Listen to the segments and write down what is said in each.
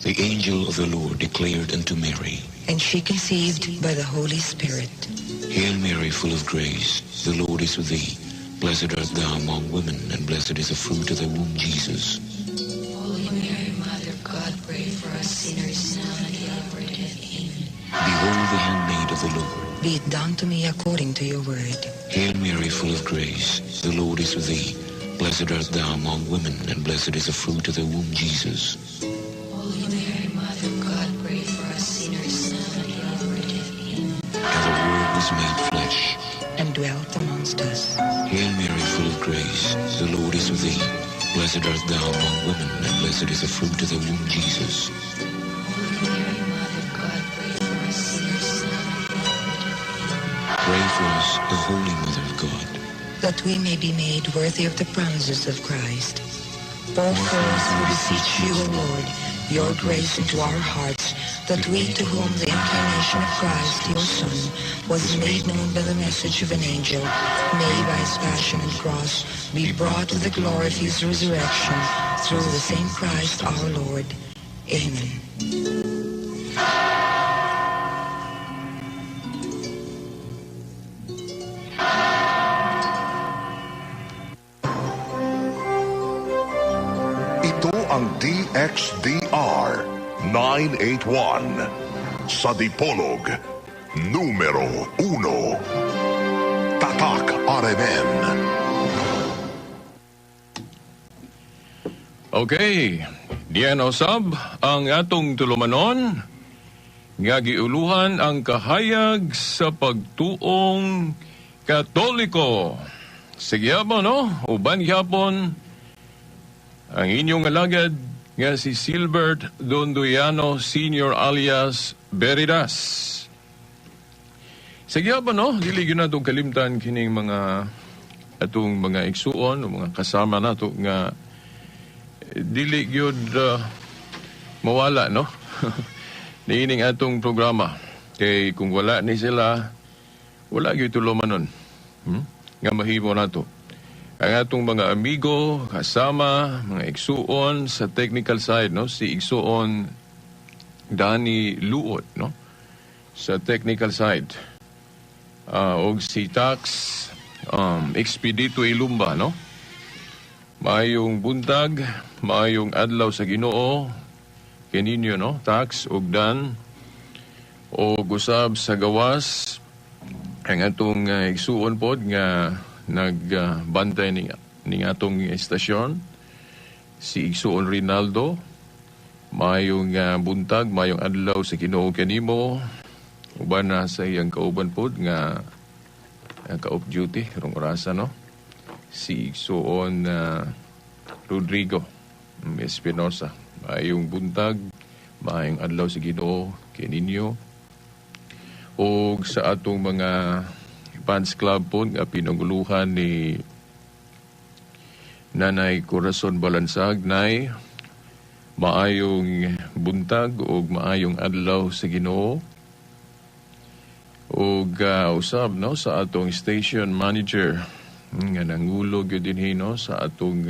The angel of the Lord declared unto Mary, And she conceived by the Holy Spirit. Hail Mary, full of grace, the Lord is with thee. Blessed art thou among women, and blessed is the fruit of thy womb, Jesus. Holy Mary, Mother of God, pray for us sinners now and at the hour of our death. Amen. Behold the handmaid of the Lord. Be it done to me according to your word. Hail Mary, full of grace, the Lord is with thee. Blessed art thou among women, and blessed is the fruit of thy womb, Jesus. Holy Mary, Mother of God, pray for us sinners now and at the hour of our death. Amen. And the Word was made flesh and dwelt amongst us. Hail Mary, full of grace, the Lord is with thee. Blessed art thou among women, and blessed is the fruit of thy womb, Jesus. Holy Mary, Mother of God, pray for us sinners now and at the hour of our death. Amen. Pray for us, O Holy Mother of God, that we may be made worthy of the promises of Christ. Pour forth, we beseech you, O Lord, your grace into our hearts, that we to whom the incarnation of Christ, your Son, was made known by the message of an angel, may by his passion and cross be brought to the glory of his resurrection, through the same Christ our Lord. Amen. Ito ang DXDR 981 sa Dipolog, numero 1. Tatak RMN. Okay, diyan usab ang atong tulumanon nga giuluhan ang kahayag sa pagtuong Katoliko. Sige po, no? Uban gyapon ang inyong alagad nga si Silbert Dondoyano Senior alias Beridas. Sige po, no? Dili gyud natong kalimtan kining mga atong mga igsuon o mga kasama nato nga dili gyud mawala, no? Niining atong programa. Kay kung wala ni sila, wala gyud tulumanon. Nga mahimo nato. Ang atong mga amigo, kasama, mga igsuon sa technical side, no? Si igsuon Danny Luot, no? Sa technical side. Og si Tax Expedito Ilumba, no? Maayong buntag, maayong adlaw sa Ginoo kininyo, no? Tax ug Dan og usab sa gawas ang atong igsuon pod nga nagbantay ning atong estasyon, si Igsuon Rinaldo. Maayong buntag, maayong adlaw sa Ginoo kanimo. Uban na sa iyang kauban pod nga ka-off duty karong orasa, no? Si Igsuon Rodrigo Espinosa. Maayong buntag, maayong adlaw sa Ginoo kininyo. Og sa atong mga fans club po nga pinanguluhan ni Nanay Corazon Balansag, Nay, maayong buntag og maayong adlaw sa Ginoo. Og usab, no, sa atong station manager nga nangulo gyud dinhi, no, sa atong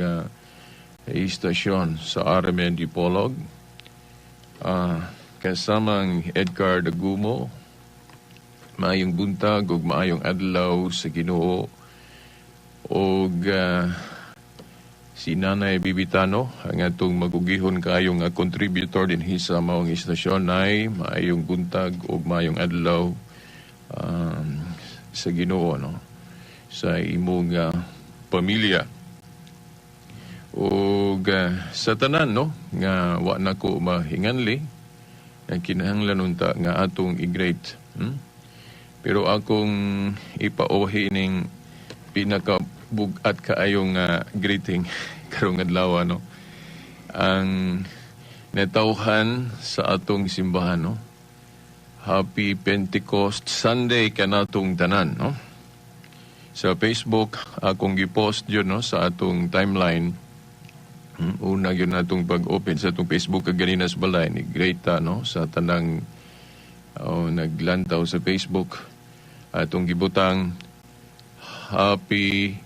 istasyon sa RMN Dipolog, kasamang Edgar Dagumo. Maayong buntag ug maayong adlaw sa Ginoo. Og si Nanay Bibitano ang atong magugihon kayo nga contributor dinhi sa maong istasyon. Nay, maayong buntag ug maayong adlaw sa Ginoo, no, sa imong pamilya. Ug sa tanan, no, nga wa na ko mahinganli ang kinahanglan unta nga atong i-greet. Pero akong ipauhi ning pinakabugat kaayong greeting karong adlaw, no, ang natawhan sa atong simbahan, no. Happy Pentecost Sunday kanatong tanan, no. Sa Facebook akong gi-post yun, no, sa atong timeline. Una yun natong pag-open sa atong Facebook kag ganina sa balay ni Greta, no, sa tanang, oh, naglantaw sa Facebook, atong gibutang happy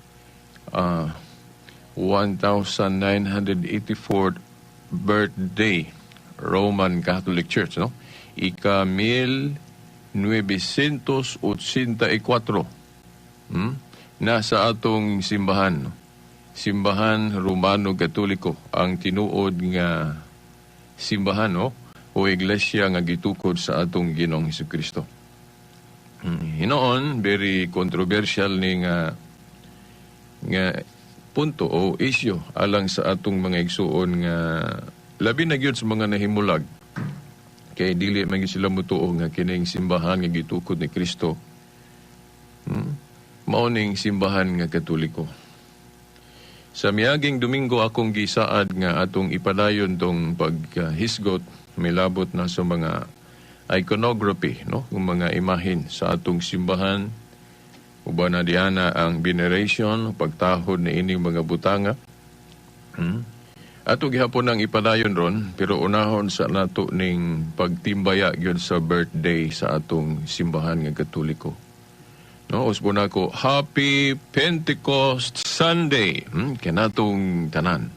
1984th birthday, Roman Catholic Church, no, ika 1984 nasa atong simbahan, no? Simbahan Romano Katoliko ang tinuod nga simbahan, no, o iglesia nga gitukod sa atong Ginoong Hesukristo. Hinoon very controversial ni nga nga punto o isyu alang sa atong mga igsuon nga labi na gyud sa mga nahimulag kay dili man gyud sila motuo nga kining simbahan nga gitukod ni Kristo mao ning simbahan nga Katoliko. Sa miaging Domingo akong gisaad nga atong ipadayon tong paghisgot milabot na sa mga iconography, no, ng mga imahin sa atong simbahan. Uban na diana ang veneration, pagtahod ni ining mga butanga. Ato gihapon ang ipadayon ron, pero unahon sa nato ning pagtimbaya gyud sa birthday sa atong simbahan nga Katoliko. No, usbon ako, Happy Pentecost Sunday kanatong tanan.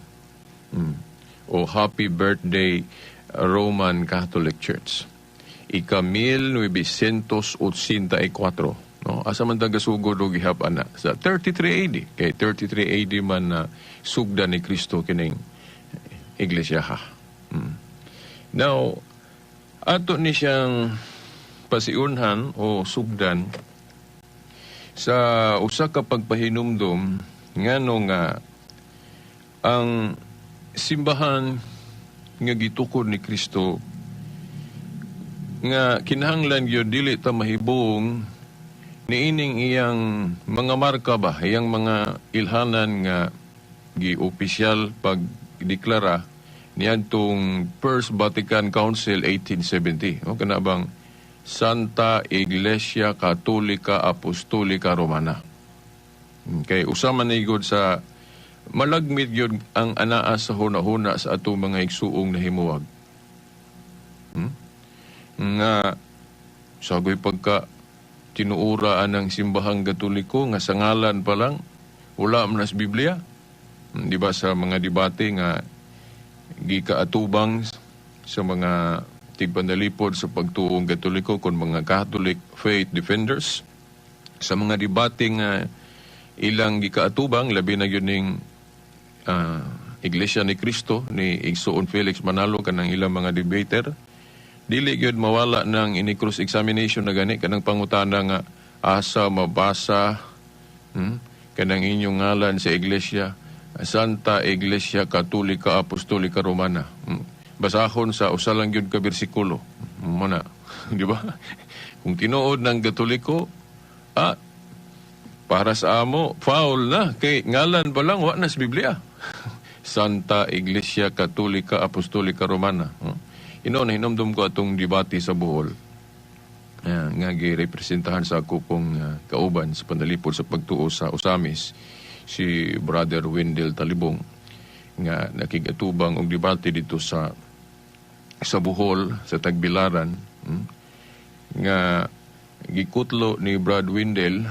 O happy birthday, Roman Catholic Church. Ika 1984, no? Asa man ta gasugod og gihap ana sa 33 AD, kay 33 AD man na sugdan ni Kristo kining iglesia ha. Now, ato ni siyang pasiunhan o sugdan sa usa ka pagpahinumdom ngano nga ang simbahan nga gitukod ni Kristo nga kinahanglan gyud dili ta mahibong niining iyang mga marka ba, iyang mga ilhanan nga gi-opisyal pagdeklara niadtong First Vatican Council 1870, no, kana bang Santa Iglesia Katolika Apostolika Romana. Kay usa man ni gud sa malagmit gyud ang anaa sa hunahuna sa atong mga igsuong nahimuwag. Nga sagoy pagka tinuura ang simbahang Katoliko nga sa ngalan pa lang wala man sa Biblia. Di ba sa mga debate nga gikaatubang sa mga tigpanalipod sa pagtuong Katoliko kon mga Catholic faith defenders, sa mga debate nga ilang gikaatubang, labi na gyud ning Iglesia ni Cristo ni Igsoon Felix Manalo, kanang ilang mga debater, dili gyud mawala ng ini cross examination na gani kanang pangutana nga asa mabasa kanang inyong ngalan sa iglesia, Santa Iglesia Katolika Apostolika Romana. Basahon sa usa lang gyud ka bersikulo. Muna, di ba? Kung tinuod ng Katoliko, para sa amo, foul na. Kay ngalan pa lang, wa na sa Biblia. Santa Iglesia Katolika Apostolika Romana. Ino, nahinomdom ko atong debate sa Bohol nga girepresentahan sa ako pong kauban sa panalipod sa pagtuo sa Ozamis, si Brother Wendell Talibong, nga nakigatubang og debate dito sa Bohol, sa Tagbilaran, nga gikutlo ni Brad Wendell,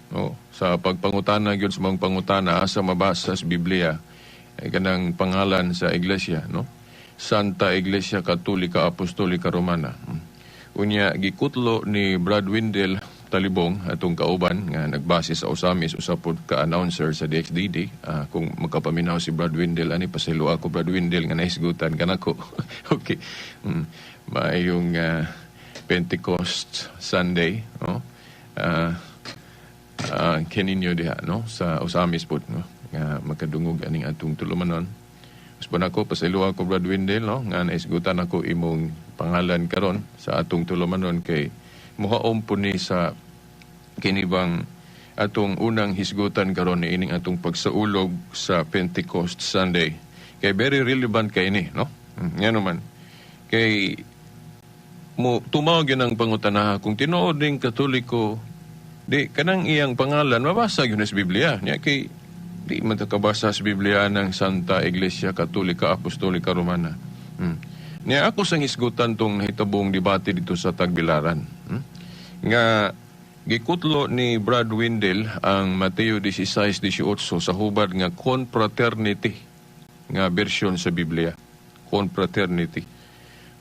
no, sa pagpangutana gyud sa mga pangutana asa mabasa sa Biblia ay kanang pangalan sa iglesia, no, Santa Iglesia Katolika Apostolika Romana. Unya gikutlo ni Brad Wendell Talibong, atong kauban nga nagbase sa Ozamis, usa pod ka announcer sa DXDD. Kung makapaminaw si Brad Wendell ani, pasaylo ako, Brad Wendell, nga nahisgutan kanako. Okay. Maayong Pentecost Sunday, no? Kininyo diha, no, sa Ozamis pod, no, nga makadungog aning atong tulumanon. Usbon ako, pasayloa ko, Brad Wendell, no, nga naisgutan ako imong pangalan karon sa atong tulumanon kay muhaom po ni sa kinibang atong unang hisgutan karon ni ining atong pagsaulog sa Pentecost Sunday. Kay very relevant kay ini, no? Ngano man kay mo tumawag yun ang pangutanaha kung tinuod ning Katoliko, di kanang iyang pangalan mabasa yun sa Biblia niya, kay di man ta kabasa sa Biblia ng Santa Iglesia Katolika Apostolika Romana. Niya ako sang hisgutan tong nahitabong debate dito sa Tagbilaran. Nga gikutlo ni Brad Wendell ang Mateo 16:18 sa hubad nga confraternity nga version sa Biblia. Confraternity.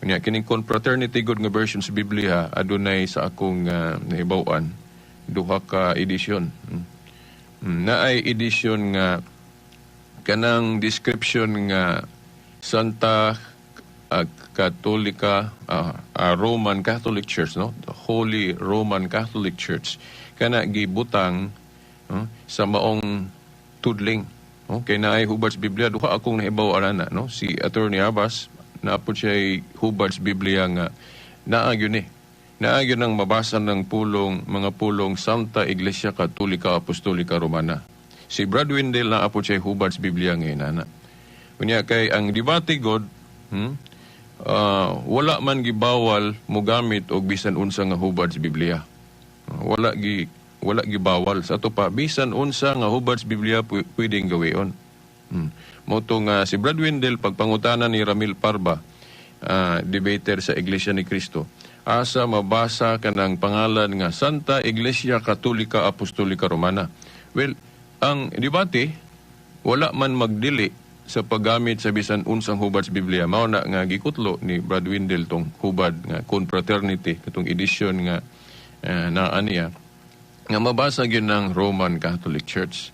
Unya kining confraternity gud nga version sa Biblia, adunay sa akong nahibaw-an duha ka edisyon. Naay edisyon nga kanang description nga Santa Katolika Roman Catholic Church, no, the Holy Roman Catholic Church, kana gibutang sa maong tudling, no? Kay naay hubad sa Biblia, duha akong nahibaw ana, no? Si Attorney Abbas naa pod siya hubad sa Biblia nga naa gyud ni, naa gyud nang mabasa ng pulong, mga pulong Santa Iglesia Katolika Apostolika Romana. Si Brad Wendell naa pod siya hubad sa Biblia ngayon ana. Unya kay ang debate god, wala man gibawal mogamit og bisan unsa nga hubad sa Biblia. Wala gibawal sa ato pa, bisan unsa nga hubad sa Biblia pwedeng gawion. Mao to nga si Brad Wendell, pagpangutana ni Ramil Parba, debater sa Iglesia ni Cristo, asa mabasa kanang pangalan nga Santa Iglesia Katolika Apostolika Romana? Well, ang debate wala man magdili sa paggamit sa bisan unsang hubad sa Biblia. Mao na nga gikutlo ni Brad Wendell tong hubad nga confraternity, katong edisyon nga naa niya nga mabasa gyud ng Roman Catholic Church.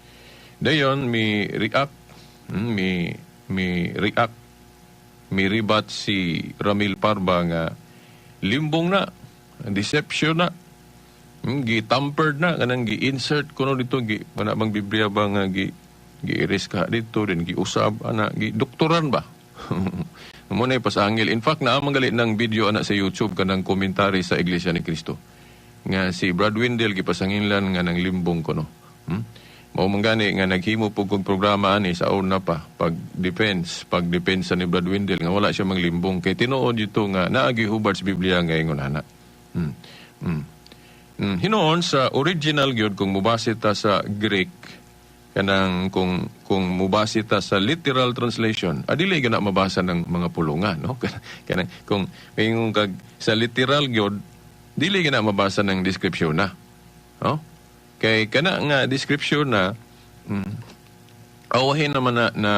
Dayon mi react, mi react, mi rebat si Ramil Parba nga limbong na, deception na, gi-tampered na, kanang gi-insert kuno dito, gi wala bang Biblia ba nga gi gi-erase ka dito din, giusab ana, gi doktoran ba mo na pasangil. In fact, naa man gali ng video ana sa YouTube, kanang komentary sa Iglesia ni Cristo nga si Brad Wendell gipasanginlan nga nang limbong kuno. Mao man gani nga naghimo po kog programa ani sa una pa, pag defense, pag depensa ni Brad Wendell nga wala siya manglimbong kay tinuod dito nga naagi hubad sa Biblia nga ingon ana. Hinuon sa original gyud, kung mobase ta sa Greek, kanang kung mobase ta sa literal translation, adili gana mabasa ng mga pulungan, no? Kanang kung maingon kag sa literal gyud, dili gana mabasa ng description na, no? Kay kana nga description na, awahin naman na na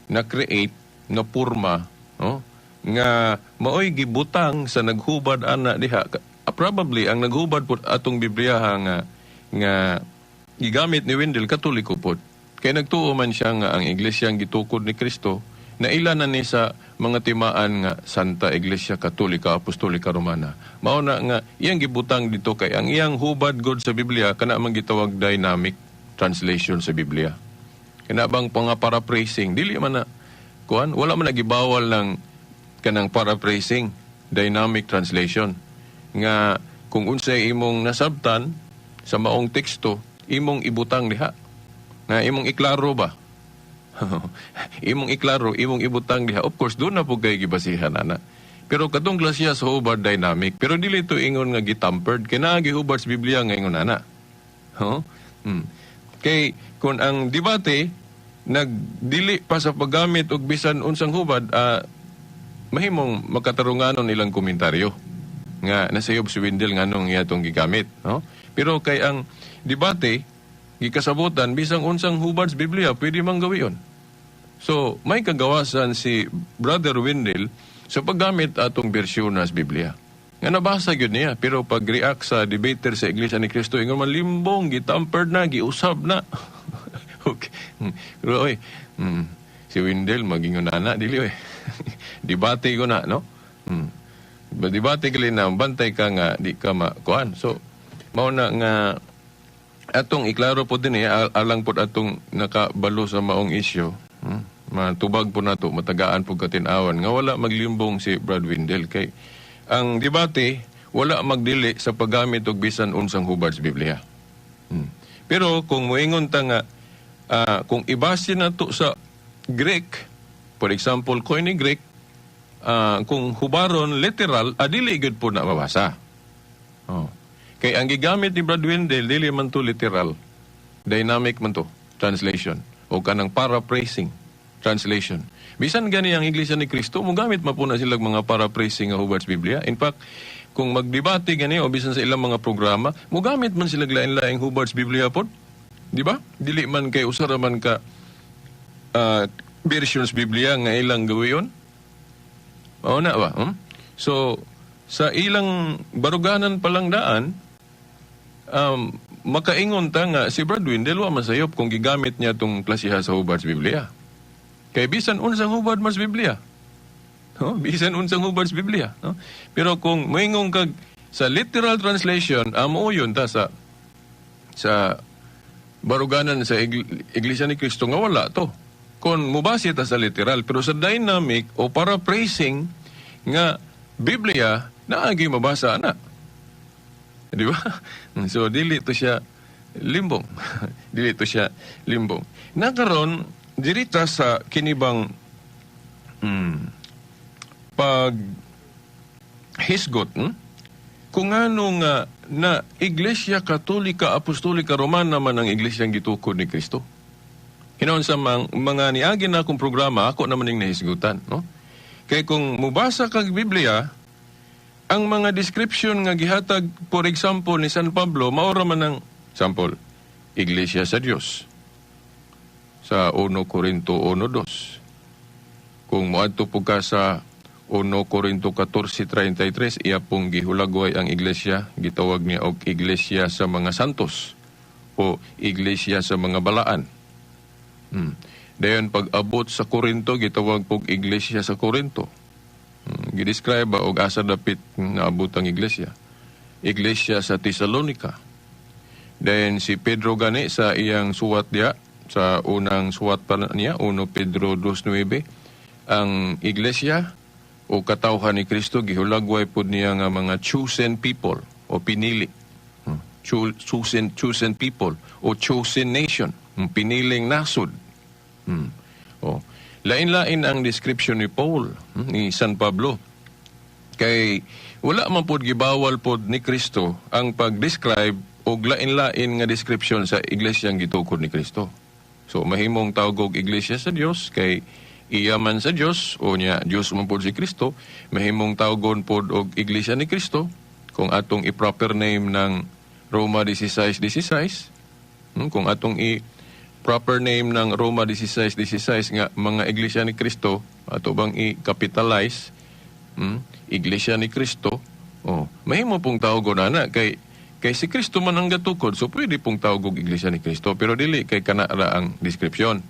na create na purma, no, nga maoy gibutang sa naghubad ana diha. Probably ang naghubad po atong Biblia nga nga gigamit ni Wendell, Katoliko pod. Kay nagtuo man siya nga ang iglesia ang gitukod ni Kristo na ila na ni sa mga timaan nga Santa Iglesia Katolika Apostolika Romana. Mao na nga iyang gibutang dito kay ang iyang hubad god sa Biblia kana man gitawag dynamic translation sa Biblia. Kana bang panga paraphrasing, dili man na kuan, wala man na gibawal ng kanang paraphrasing, dynamic translation nga kung unsay imong nasabtan sa maong teksto, imong ibutang diha nga imong iklaro ba, imong iklaro, imong ibutang diha. Of course, doon na po kay gibasihan ana, pero katong klasya sa hubad dynamic, pero dili to ingon nga gitampered kay naa gihubad sa Biblia nga ingon ana, huh? Kay kung ang debate nagdili pa sa paggamit og bisan unsang hubad, mahimong makatarunganon ilang komentaryo nga nasayop si Wendell nganong iya tong gigamit, no? Pero kay ang debate gikasabutan bisang unsang hubad sa Biblia pwede man gawion. So may kagawasan si Brother Wendell sa paggamit atong bersyon na sa Biblia nga nabasa gyud niya, pero pag react sa debater sa Iglesia ni Cristo, ingon man limbong, gitampered na, giusab na. Okay. Pero oy, si Wendell magingon na dili oy. Debate ko na, no? Debate gali na bantay ka nga di ka makuan. So mao na nga Atong iklaro po din eh, alang po atong nakabalo sa maong isyu. Matubag po nato, matagaan po katin-awan nga wala maglimbong si Brad Windel kay ang debate wala magdili sa paggamit og bisan unsang hubad sa Biblia. Pero kung moingon ta nga kung ibase nato sa Greek, for example, Koine Greek, kung hubaron literal, adili gyud po na mabasa. Oh. Kay ang gigamit ni Brad Wendell, dili man to literal. Dynamic man to, translation. O kanang paraphrasing translation. Bisan gani ang Iglesia ni Cristo, mogamit man po na sila mga paraphrasing nga hubad sa Biblia. In fact, kung magdebate gani o bisan sa ilang mga programa, mogamit man sila lain-laing hubad sa Biblia pod. Di ba? Dili man kay usa ra man ka versions Biblia nga ilang gawion. Mao na ba? Hmm? So, sa ilang baruganan palang daan, makaingon ta nga si Brad Wendell wa masayop kung gigamit niya tong klasiha sa hubad sa Biblia. Kay bisan unsang hubad mas Biblia. No? Bisan unsang hubad sa Biblia. No? Pero kung moingon kag sa literal translation, amo yun ta sa baruganan sa Iglesia ni Cristo nga wala to. Kung mubase ta sa literal, pero sa dynamic o paraphrasing nga Biblia, naagi mabasa na. Di ba? So, dili to siya limbong. Dili to siya limbong. Nakaron, dirita sa kinibang pag hisgot, Kung ano nga na Iglesia Katolika Apostolika Romana man ang iglesia ang gitukod ni Kristo. Hinaon sa mga niagi na akong programa, ako naman yung nahisgutan. No? Kay kung mubasa kag Biblia, ang mga description nga gihatag, for example, ni San Pablo, maura man ang sample, Iglesia sa Dios. Sa 1 Corinto 1:2. Kung moadto po ka sa 1 Corinto 14:33, iya pong gihulagway ang iglesia, gitawag niya og iglesia sa mga santos o iglesia sa mga balaan. Dayon pag abot sa Corinto, gitawag pog iglesia sa Corinto. Gidescribe ba og asa dapit naabot ang iglesia. Iglesia sa Tesalonica. Then si Pedro gani sa iyang suwat diya, sa unang suwat pa niya, 1 Pedro 2:9, ang iglesia o katawhan ni Kristo gihulagway pud niya nga mga chosen people o pinili. Chosen people o chosen nation, piniling nasod. O lain-lain ang description ni Paul, ni San Pablo. Kay wala man pod gibawal pod ni Kristo ang pag-describe og lain-lain nga description sa iglesia ang gitukod ni Kristo. So mahimong tawag og iglesia sa Dios kay iya man sa Dios o niya Dios man pod si Kristo, mahimong tawgon pod og iglesia ni Kristo kung atong i-proper name ng Roma 16:16, kung atong i-proper name ng Roma 16:16 nga mga iglesia ni Kristo, ato bang i-capitalize, Iglesia ni Kristo, oh, mahimo pong tawgon ana kay si Kristo man ang gatukod, so pwede pong tawag og Iglesia ni Kristo, pero dili kay kana ra ang description.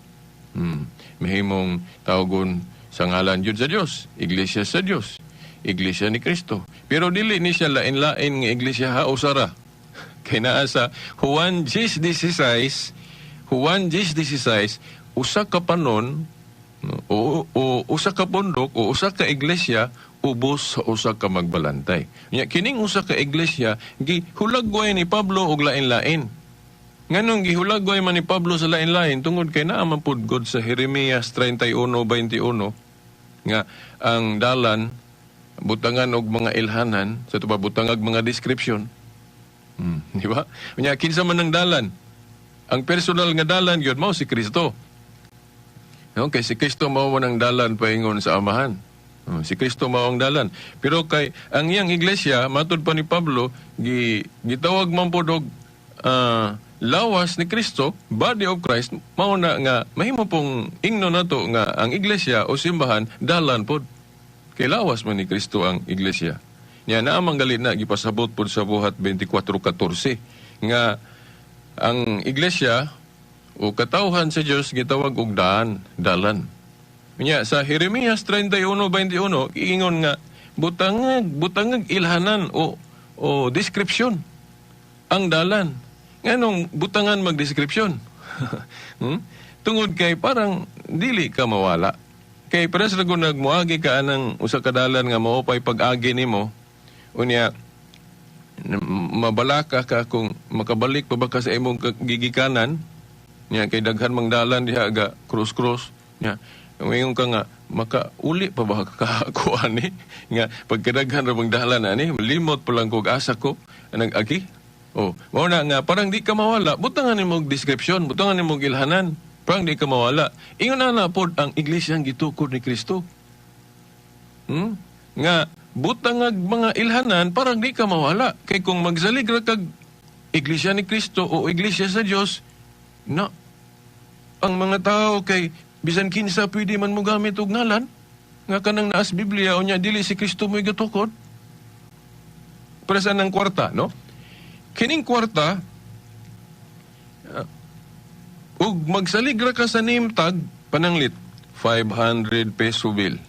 Mahimong tawagon sa ngalan jud sa Dios, Iglesia sa Dios, Iglesia ni Kristo. Pero dili ni siya lain-lain nga iglesia ha usara. Kay naa sa Juan 10:16, Juan 10:16, usa ka panon, no, o usa ka pundok o usa ka iglesia ubos sa usa ka magbalantay. Nya kining usa ka iglesia gihulagway ni Pablo og lain-lain. Nganong gihulagway man ni Pablo sa lain-lain tungod kay naa man pud god sa Jeremias 31:21 nga ang dalan butangan og mga ilhanan sa tuba butangag mga description. Di ba? Nya kinsa man ang dalan? Ang personal nga dalan gyud mao si Kristo. No, kay si Kristo mao man ang dalan paingon sa Amahan. Oh, si Kristo mao ang dalan. Pero kay ang iyang iglesia matud pa ni Pablo gitawag man pod og lawas ni Kristo, body of Christ, mao na nga mahimo pong ingno nato nga ang iglesia o simbahan dalan pod. Kay lawas man ni Kristo ang iglesia. Nya naa man gali na gipasabot pod sa Buhat 24:14 nga ang iglesia o katawhan sa Dios gitawag og dalan. Nya sa Jeremias 31:21 giingon nga butangag ilhanan o description ang dalan. Nganong butangan magdeskripsyon? Tungod kay parang dili ka mawala. Kay pares ra gud nagmuagi ka anang usa ka dalan nga mao pay pag-agi nimo. Unya mabalaka ka kung makabalik pa ba ka sa imong gigikanan nya, kay daghan mang dalan diha ga cross-cross nya. Ngayon ka nga makauli pa ba ka ako ani nga pagkadaghan ra bang dalan ani, limot pa lang kog asa ko nag-agi. Oh, mao na nga parang di ka mawala, butangan nimo og description, butangan nimo og ilhanan, parang di ka mawala. Ingon na pod ang iglesia gitukod ni Kristo. Nga butangag mga ilhanan parang di ka mawala. Kay kung magsalig ra kag iglesia ni Kristo o iglesia sa Dios, na ang mga tao kay bisan kinsa pwede man mo gamit og ngalan nga kanang naas Biblia, unya dili si Kristo mo'y gatukod. Para sa nang kwarta, no? Kining kwarta, ug magsalig ra ka sa name tag, pananglit 500 peso bill.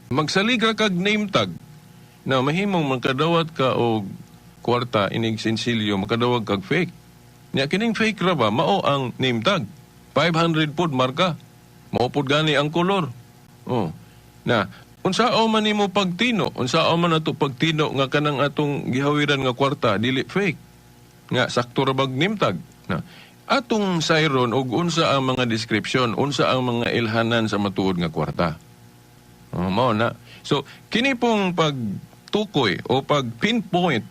Magsalig ra kag name tag na mahimong makadawat ka og kwarta inig sinsilyo, makadawat kag fake. Nya kining fake ra ba mao ang name tag? 500 pod marka. Mao pod gani ang kolor. Oh. Na unsao man nimo pagtino, unsao man ato pagtino nga kanang atong gihawiran nga kwarta dili fake? Nga sakto ra bag name tag. Na atong sayron og unsa ang mga description, unsa ang mga ilhanan sa matuod nga kwarta. Oh, mao na. So kini pong pagtukoy o pag pinpoint,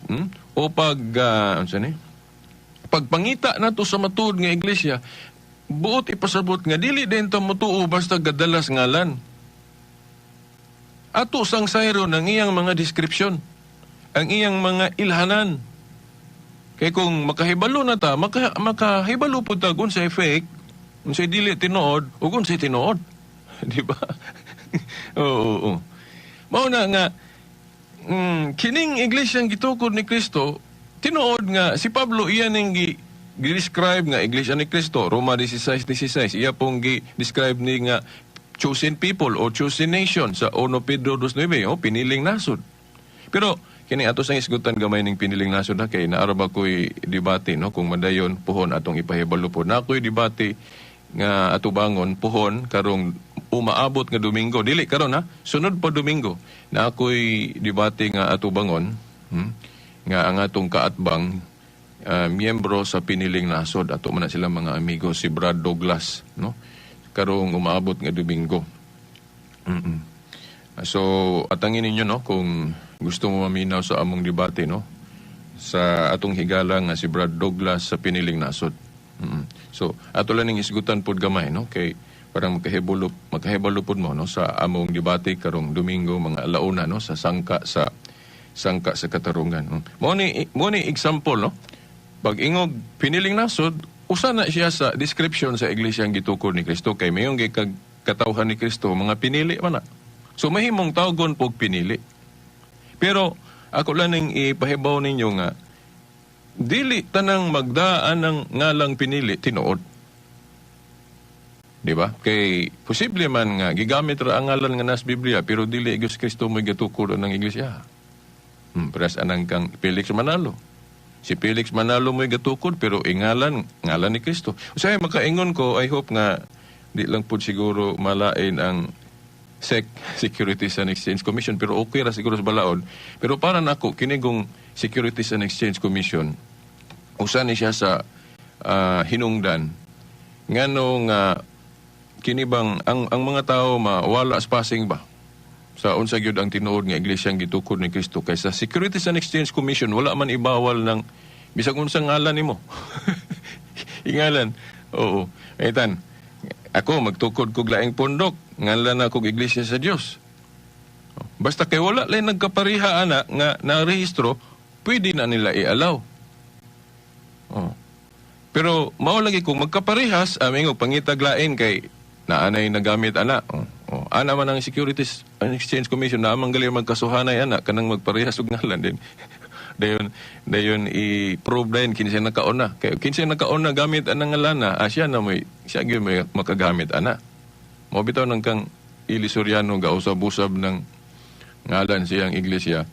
o pag unsa ni? Pagpangita nato sa matuod nga iglesia, buot ipasabot nga dili din ta motuo basta gadalas ngalan. Ato sang sayron ang iyang mga description, ang iyang mga ilhanan. Kay kung makahibalo na ta, makahibalo pud ta kung unsay fake, unsay dili tinuod, ug unsay tinuod. Di ba? Oo, oo. Mao na nga kining iglesia gitukod ni Kristo, tinuod nga si Pablo iya ning gi-describe nga iglesia ni Kristo, Roma 16:16, iya pong gi-describe ni nga chosen people o chosen nation sa 1 Pedro 2:9, oh, piniling nasod. Pero kini ato sang isgutan gamay ning piniling nasod ha, kay naara ba ko'y debate, no, kung madayon puhon atong ipahibalo po. Na ako'y debate nga atubangon puhon karong umaabot nga Domingo, dili karon ha, sunod pa Domingo na ako'y debate nga atubangon, nga ang atong kaatbang miyembro sa piniling nasod, ato man na sila mga amigo si Brad Douglas, no, karong umaabot nga Domingo. So atangin ninyo, no, kung gusto mo maminaw sa among debate, no, sa atong higala nga si Brad Douglas sa piniling nasod. So ato lang ning isgutan pod gamay, no, kay parang makahibalo pod mo, no, sa among debate karong Domingo mga alauna, no, sa sangka sa katarungan. Mo ni example, no. Pag ingog piniling nasod, usa na siya sa description sa iglesia ang gitukod ni Kristo, kay mayong kag katawhan ni Kristo mga pinili man na. So mahimong tawgon pog pinili. Pero ako lang ning ipahibaw ninyo nga dili tanang magdaan ng ngalang pinili tinuod. Di ba? Kay posible man nga gigamit ra ang ngalan nga nas Biblia pero dili Hesus Kristo mo'y gatukod ang iglesia. Pares anang kang Felix Manalo. Si Felix Manalo mo'y gatukod pero ingalan ngalan ni Kristo. Usahay makaingon ko, I hope nga di lang pud siguro malain ang SEC, Securities and Exchange Commission, pero okay ra siguro sa balaod. Pero para nako kinigong Securities and Exchange Commission, usa ni siya sa hinungdan ngano nga kini bang ang mga tao mawala sa passing ba sa unsa gyud ang tinuod nga iglesia ang gitukod ni Kristo, kaysa Securities and Exchange Commission wala man ibawal ng bisag unsang ngalan nimo. Ingalan. Oo. Eitan, ako magtukod kog laing pundok, ngalan ako og iglesia sa Dios. Basta kay wala lay nagkapariha ana nga narehistro, pwede na nila i-allow. Oh. Pero mao lagi kung magkaparehas, aming og pangitag lain kay naanay nagamit ana. Oh. Oh. Ana man ang Securities and Exchange Commission na amang gali magkasuhanay ana kanang magparehas og ngalan din. Dayon i-prove dayon kinsa nakauna. Kay kinsa nakauna gamit anang ngalan na, siya na may siya gyud may makagamit ana. Mao bitaw nang kang Ili Soriano gausab-usab ng ngalan siyang iglesia.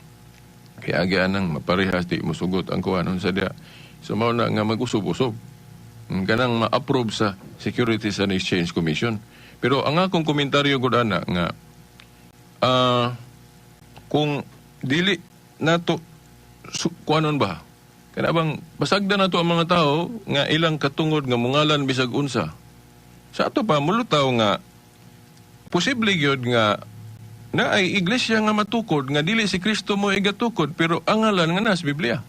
Kay agi anang maparehas di musugot ang kuan unsa dia. So mao na nga mag-usob-usob. Kanang ma-approve sa Securities and Exchange Commission. Pero ang akong komentaryo gud ana nga kung dili nato kuanon ba, kana bang pasagdan nato ang mga tao nga ilang katungod nga mungalan bisag unsa. Sa ato pa mulutaw nga posible gyud nga na ay iglesia nga matukod nga dili si Kristo mo igatukod, pero ang ngalan nga nas Biblia.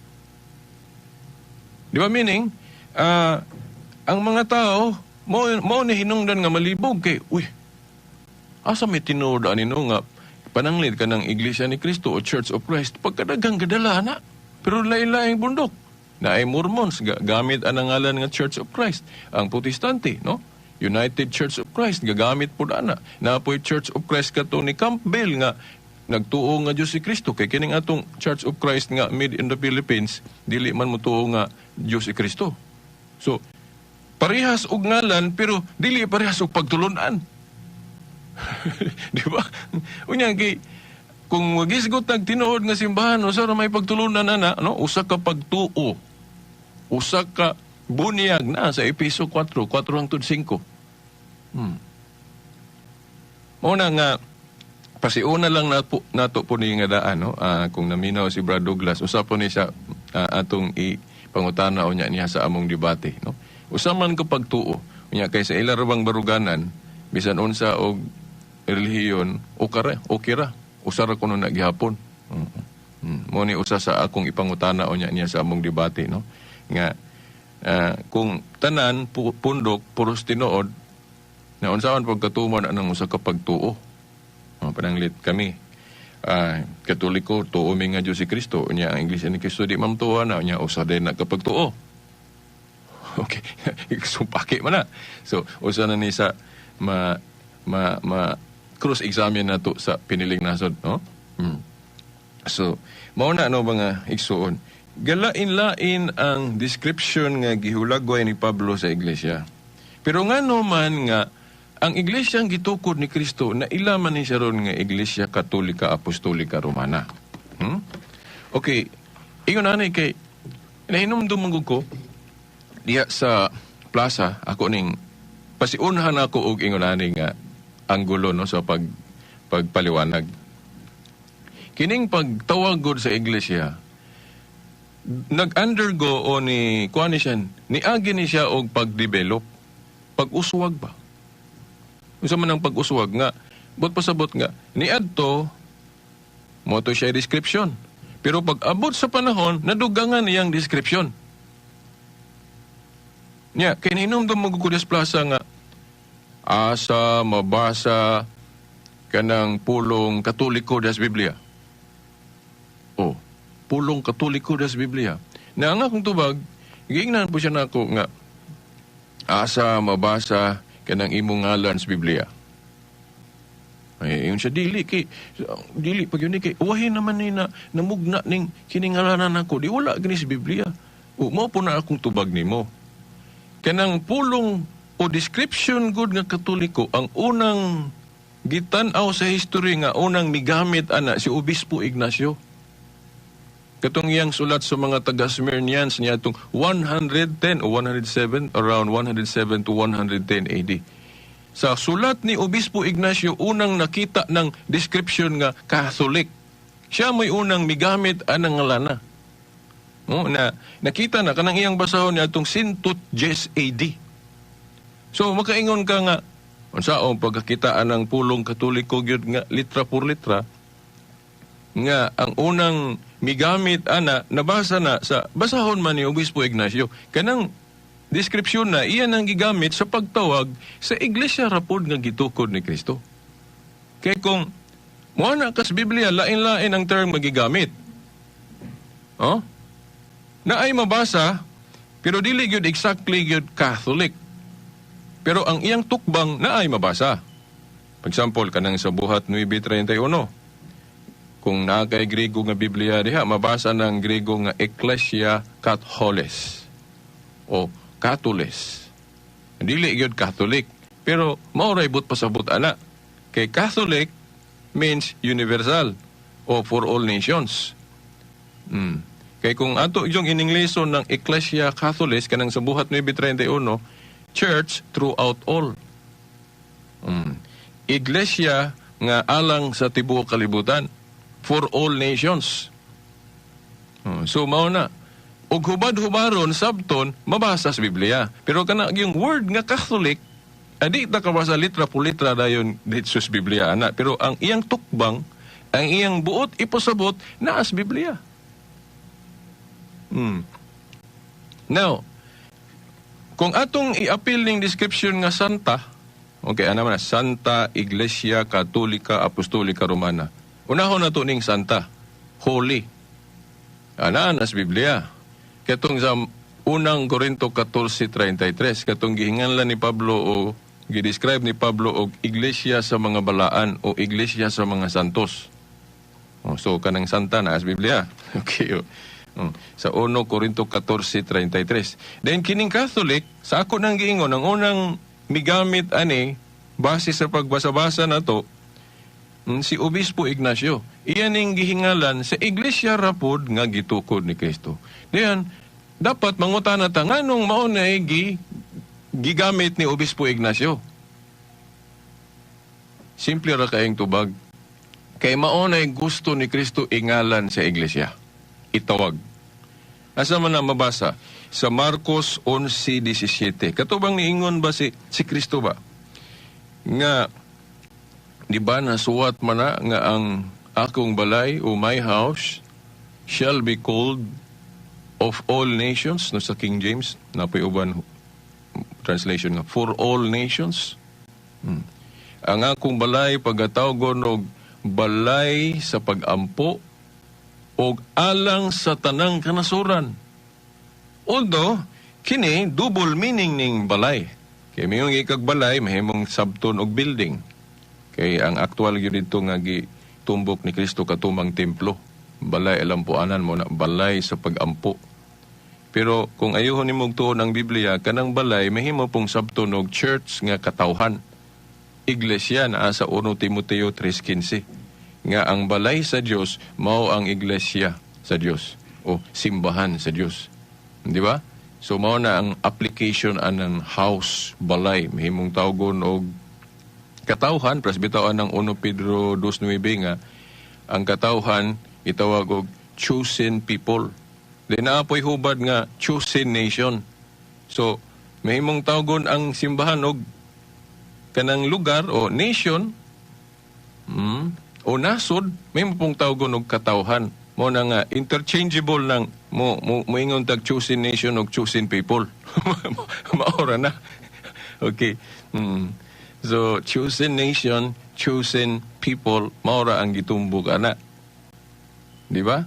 Di ba, meaning ang mga tao mo mo ni hinungdan nga malibog kay, uy, asa may tinuod ani, no, nga pananglit ka ng Iglesia ni Cristo o Church of Christ, pagkadagang gadala na pero lain-laing bundok na ay Mormons gamit ang ngalan nga Church of Christ, ang Protestante, no, United Church of Christ gagamit pud ana, napoy Church of Christ kato ni Campbell nga nagtuo nga Dios si Kristo, kay kining atong Church of Christ nga made in the Philippines dili man motuo nga Dios si Kristo. So parehas og ngalan pero dili parehas og pagtulunan. Di ba? Unya kay kung magisgot nag tinuod nga simbahan, usa ra may pagtulunan ana, no? Usa ka pagtuo. Usa ka bunyag na sa Epeso 4, 4 hangtod 5. Mao na nga pasiuna lang na po, nato po ni nga daan, no? Kung naminaw si Brad Douglas, usa po ni siya atong i pangutana unya niya sa among debate, no? Usa man ka pagtuo. Unya kay sa ila ra bang baruganan, bisan unsa og relihiyon, okay ra, okay ra. Usa ra kuno na gihapon. Mo ni usa sa akong ipangutana unya niya sa among debate, no? Nga kung tanan pundok puros tinuod na, unsaon pagkatuman anang usa ka pagtuo? Pananglit kami, Katoliko, tuo mi nga Diyos si Kristo. Unya ang Iglesia ni Kristo di mamtuo na, unya usa din na kapagtuo. Okay. Sumpaki man na. So usa na ni sa ma ma ma cross examine nato sa piniling nasod, no? So mao na, no, mga igsuon. Galain-lain ang description nga gihulagway ni Pablo sa iglesia. Pero ngano man nga ang iglesia ang gitukod ni Kristo na ilaman ni siya ron nga Iglesia Katolika Apostolika Romana? Okay, ingon ani kay nahinumdum man gud ko diha sa plaza, ako ning pasiunhan ako og ingon ani nga anggulo, no, sa pagpaliwanag. Kining pagtawag gud sa iglesia nag-undergo o ni kuan ni siya, niagi ni siya og pag-develop, pag-uswag ba. Unsa man ang pag-uswag nga but pasabot nga niadto mo to siya description. Pero pag abot sa panahon, nadugangan iyang description. Nya, kay nahinumdum mo gud plaza nga asa mabasa kanang pulong Katoliko das Biblia. Oh, pulong Katoliko das Biblia. Na ang akong tubag, giingnan po siya nako nga asa mabasa kanang imong ngalan sa Biblia. Ay, ingon siya, dili kay dili pag yun kay uwahin naman ni na namugna ning kiningalanan ako, di wala gani sa Biblia. O mao po na akong tubag nimo. Kanang pulong o description good nga Katoliko, ang unang gitan-aw sa history nga unang migamit ana si Obispo Ignacio. Katong iyang sulat sa mga taga Smyrnians niya itong 110 o 107, around 107 to 110 AD. Sa sulat ni Obispo Ignacio, unang nakita ng description nga Catholic. Siya may unang migamit anang ngalana. No, na nakita na kanang iyang basahon niya itong 110 AD. So makaingon ka nga unsaon pagkakita ang pulong Katoliko gyud nga litra por litra nga ang unang migamit ana nabasa na sa basahon man ni Obispo Ignacio, kanang description na iyan ang gigamit sa pagtawag sa iglesia rapod nga gitukod ni Kristo. Kay kung mo na kas Biblia, lain-lain ang term nga gigamit. Oh? Na ay mabasa pero dili gyud exactly gyud Catholic. Pero ang iyang tukbang na ay mabasa. For example, kanang sa Buhat 9:31. Kung naa kay Grego nga Biblia diha, mabasa ng Grego nga Ecclesia Catholes o Catholes. Dili gyud Catholic, pero mao ray but pasabot ana. Kay Catholic means universal o for all nations. Kay kung ato yung iningleso ng Ecclesia Catholic kanang sa Buhat 9:31, church throughout all. Iglesia nga alang sa tibuok kalibutan, for all nations. So mao na. Og hubad-hubaron sabton mabasa sa Biblia. Pero kana yung word nga Catholic, adi ta kabasa litra po litra dayon dito sa Biblia ana, pero ang iyang tukbang, ang iyang buot ipasabot naa sa Biblia. Now, kung atong i-appeal ning description nga Santa, okay, ano man na, Santa Iglesia Katolika Apostolika Romana. Unahon na to ning Santa, Holy. Ana nas Biblia. Katong sa Unang Korinto 14:33, katong gihinganlan ni Pablo o gi-describe ni Pablo og iglesia sa mga balaan o iglesia sa mga santos. Oh, so kanang Santa na as Biblia. Okay. Oh. Oh, sa 1 Korinto 14:33. Then kining Catholic, sa ako nang giingon, ang unang migamit ani base sa pagbasa-basa na to, si Obispo Ignacio. Iyan ning gihingalan sa iglesia rapod nga gitukod ni Kristo. Diyan, dapat mangutana ta nganong mao na gigamit ni Obispo Ignacio. Simple ra kayong tubag. Kay mao na gusto ni Kristo ingalan sa iglesia. Itawag. Asa man na mabasa? Sa Marcos 11:17. Katubang niingon ba si Kristo ba? Nga, di ba nasuwat man na nga ang akong balay o my house shall be called of all nations, no, sa King James, napoy uban translation nga for all nations. Ang akong balay pagatawgon og balay sa pagampo og alang sa tanang kanasuran. Although, kini double meaning ning balay. Kay mayong ikag balay, mahimong sabton og building. Kay ang aktual gyud dito nga gitumbok ni Kristo katumang templo. Balay alampuanan mo na balay sa pagampo. Pero kung ayuhon nimo og tuon ang Biblia, kanang balay mahimo pong sabton og church nga katawhan. Iglesia naa sa 1 Timoteo 3:15 nga ang balay sa Dios mao ang iglesia sa Dios o simbahan sa Dios. Di ba? So mao na ang application anang house, balay, mahimong tawgon og katawhan, presbitawan ng 1 Pedro 2:9 nga ang katawhan itawag og chosen people. Di naa po'y hubad nga chosen nation. So mahimong tawgon ang simbahan og kanang lugar o nation, o nasod, may pong tawgon og katawhan. Mo na nga interchangeable lang mo moingon tag chosen nation og chosen people. Maora na. Okay. So chosen nation, chosen people, maora ang gitumbok ana. Di ba?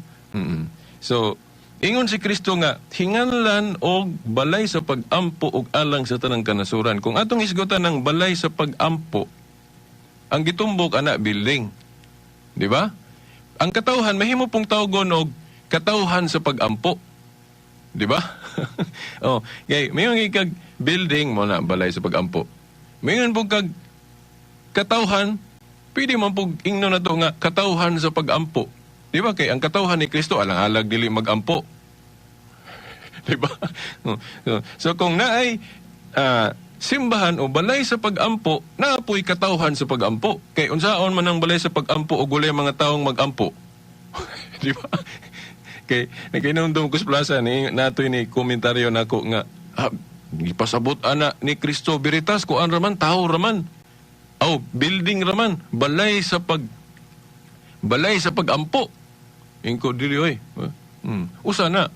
So ingon si Kristo nga hinganlan og balay sa pagampo og alang sa tanang kanasuran. Kung atong isgutan ng balay sa pagampo, ang gitumbok ana building. Di ba? Ang katawhan mahimo pong tawgon og katawhan sa pagampo. Di ba? Oh, kay mayon kag building mo na balay sa pagampo. Mayon po kag katawhan, pwede man pug ingno na to nga katawhan sa pagampo. Di ba? Kay ang katawhan ni Kristo alang-alag dili magampo. Di ba? So kung naay simbahan o balay sa pagampo, naapoy katawhan sa pagampo. Kay unsaon man ang balay sa pagampo o gulay mga taong magampo. Di ba? Kay nagkinumdum ko sa plaza ni natoy ni komentaryo nako nga gipasabot ana ni Kristo Veritas kuan raman tao raman. Aw, building raman, balay sa pagampo. Ingko dili oy. Usa na.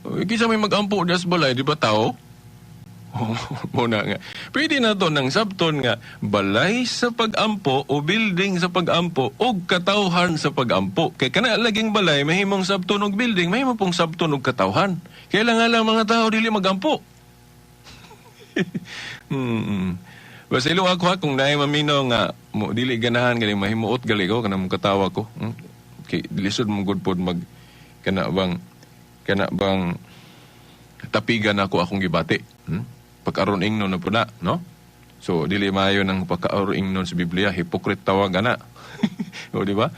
Kinsa may magampo das balay, di ba tao? Muna nga. Pwede na to ng sabton nga balay sa pagampo o building sa pagampo o katawhan sa pagampo. Kay kana laging balay mahimong sabton og building, mahimo pong sabton og katawhan. Kailangan lang mga tao dili magampo. Basta ilo ako ha, kung naay mamino nga mo dili ganahan gali mahimuot gali ko kanang katawa ko. Kay lisod mo gud pod mag kana bang tapigan ako akong gibati. Pagkaron ingno na po na, no? So dili maayo nang pagkaor ingnon sa Biblia, hypocrite tawag ana. O di ba?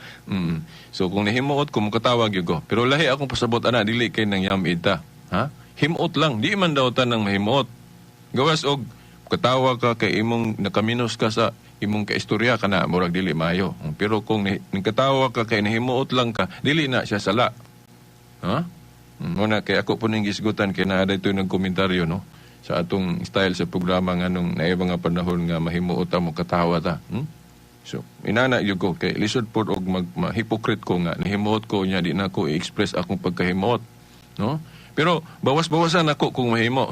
So kung nahimuot ko, mukatawag gyud ko. Pero lahi akong pasabot ana, dili kay nang yamid ta. Ha? Himuot lang, di man daw ta nang mahimuot. Gawas og katawa ka kay imong nakaminos ka sa imong kaistorya kana murag dili maayo. Pero kung nikatawa ka kay nahimuot lang ka, dili na siya sala. Ha? Muna kay ako po ning gisgutan kay naa daytoy nagkomentaryo, no, sa atong style sa programa nganong naay mga panahon nga mahimuot ta, mo katawa ta. So, inana gyud ko kay lisod pod og mag ma-hypocrite ko nga nahimuot ko nya di na ko i-express akong pagkahimuot, no? Pero bawas-bawasan ako kung mahimo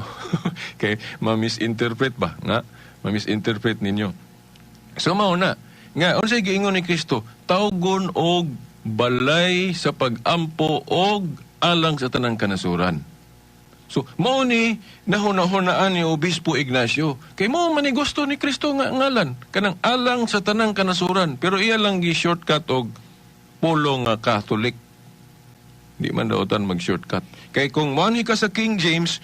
kay ma-misinterpret ba nga ma-misinterpret ninyo. So mao na nga unsay giingon ni Kristo, tawgon og balay sa pag-ampo og alang sa tanang kanasuran. So, mao ni nahuna-hunaan ni Obispo Ignacio. Kay mao man ni gusto ni Kristo nga ngalan, kanang alang sa tanang kanasuran, pero iya lang gi shortcut og pulong nga Catholic. Di man daotan mag-shortcut. Kay kung moanhi ka sa King James,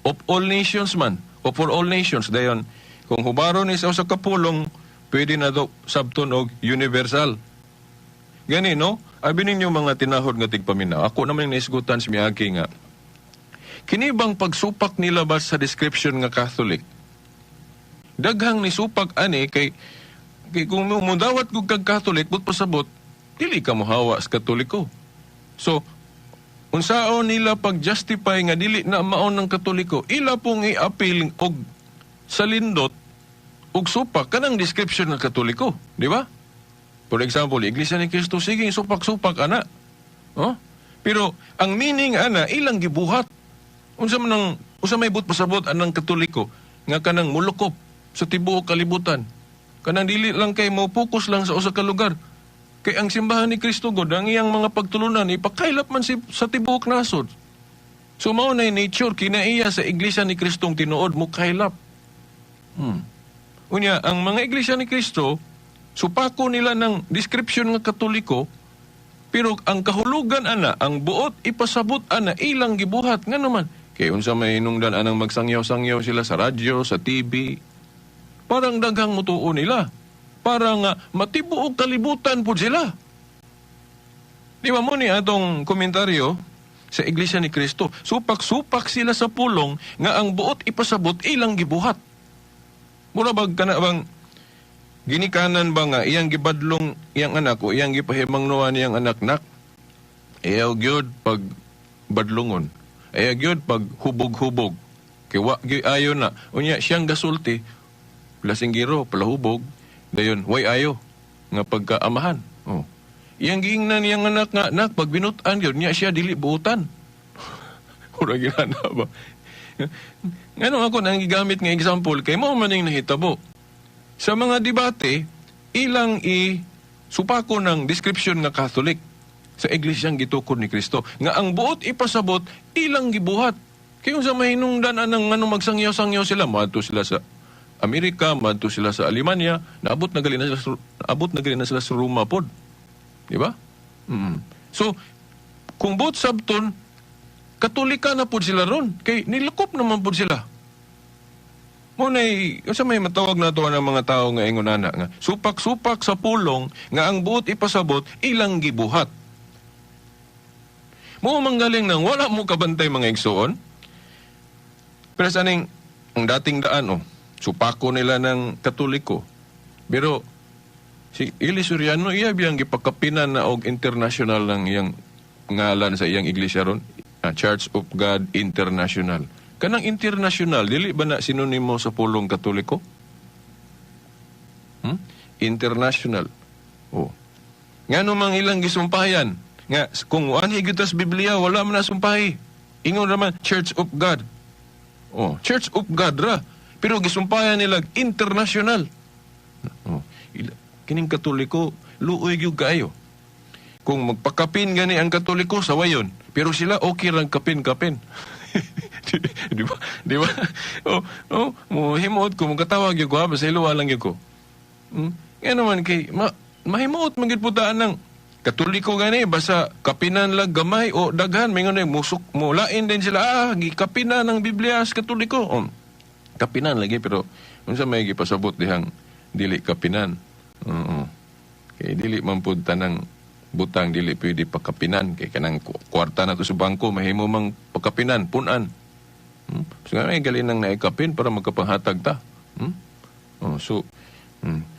of all nations man, o for all nations, dayon, kung hubaron ni sa usa ka pulong, pwede na do sabton og universal. Gani, no? Abi ninyo mga tinahod nga tigpaminaw. Ako naman yung naisgutan sa miagi nga, kini bang pagsupak nila ba sa description nga Catholic? Daghang nisupak ani kay kung mudawat kog kag Catholic, but pasabot, dili ka mohawa sa Katoliko. So, unsaon nila pag-justify nga dili na maon ng Katoliko, ila pong i-appeal og sa lindot og supak kanang description ng Katoliko, di ba? For example, Iglesia ni Cristo, sige, supak-supak ana. Oh? Pero ang meaning ana ilang gibuhat. Unsa man ang unsa may but pasabot anang Katoliko nga kanang mulukop sa tibuok kalibutan. Kanang dili lang kay mo focus lang sa usa ka lugar. Kay ang simbahan ni Kristo god ang iyang mga pagtulunan ipakaylap man si, sa tibuok nasod. So mao na nature kinaiya sa Iglesia ni Kristong tinuod mo kaylap. Unya ang mga Iglesia ni Kristo supako nila ng description nga Katoliko, pero ang kahulugan ana, ang buot ipasabot ana ilang gibuhat. Nga naman kay unsa may hinungdan anang magsangyaw-sangyaw sila sa radyo, sa TV, parang daghang mutuo nila, para nga matibuok kalibutan pud sila. Di ba mo ni atong komentaryo sa Iglesia ni Kristo, supak-supak sila sa pulong nga ang buot ipasabot ilang gibuhat. Mura bag kana bang ginikanan ba nga iyang gibadlong iyang anak o iyang gipahimangnoan iyang anak, nak, ayaw gyud pag badlongon, ayaw gyud pag hubog-hubog, kay wa gyud ayo na. Unya siyang gasulti, lasinggiro palahubog, dayon way ayo nga pagkaamahan. Oh, iyang giingnan iyang anak nga, nak, pag binut-an gyud nya siya dili buutan. Ura ginana ba? Ngano ako nang gigamit nga example kay mao man ning nahitabo sa mga debate, ilang i supako ng description nga Catholic sa iglesyang gitukod ni Kristo nga ang buot ipasabot ilang gibuhat. Kay unsa mahinungdan anang nganong magsangyaw-sangyaw sila, moadto sila sa Amerika, moadto sila sa Alemanya, naabot na gali na sila sa Roma pod. Di ba? So kung buot sabton Katolika na pod sila ron kay nilakop naman pod sila. Mo nay unsa may matawag nato ng mga tao nga ingon ana nga supak-supak sa pulong nga ang buot ipasabot ilang gibuhat. Mo manggaling nang wala mo kabantay mga igsuon. Pero sa aning ang dating daan, oh, supako nila ng Katoliko. Pero si Eli Soriano iya biyang gipakapinan na og international ng iyang ngalan sa iyang iglesia ron, Church of God International. Kanang international, dili ba na sinonimo sa pulong Katoliko? International. Oh. Ngano mang ilang gisumpayan? Nga kung anhi gyud tas Biblia wala man na sumpahi. Ingon raman Church of God. Oh, Church of God ra. Pero gisumpayan nila international. Oh, kining Katoliko luoy gyud kaayo. Kung magpakapin gani ang Katoliko sa wayon, pero sila okay lang kapin-kapin. Di ba? Di ba? Oh, oh, mo himuot ko, makatawag gyud ko ha, basta iluwa lang gyud ko. Nga naman kay mahimuot man gyud putaan ng Katoliko gani basta kapinan lang gamay o daghan may ngano musok mo lain din sila, gikapinan ng Biblia sa Katoliko. Oh, kapinan lagi pero Unsa may gipasabot dihang dili kapinan? Oo. Kay dili man pud tanang butang dili pwede pakapinan, kay kanang kwarta na to sa bangko mahimo mang pakapinan, punan. So nga may galing nang naikapin para magkapanghatag ta. Oh, so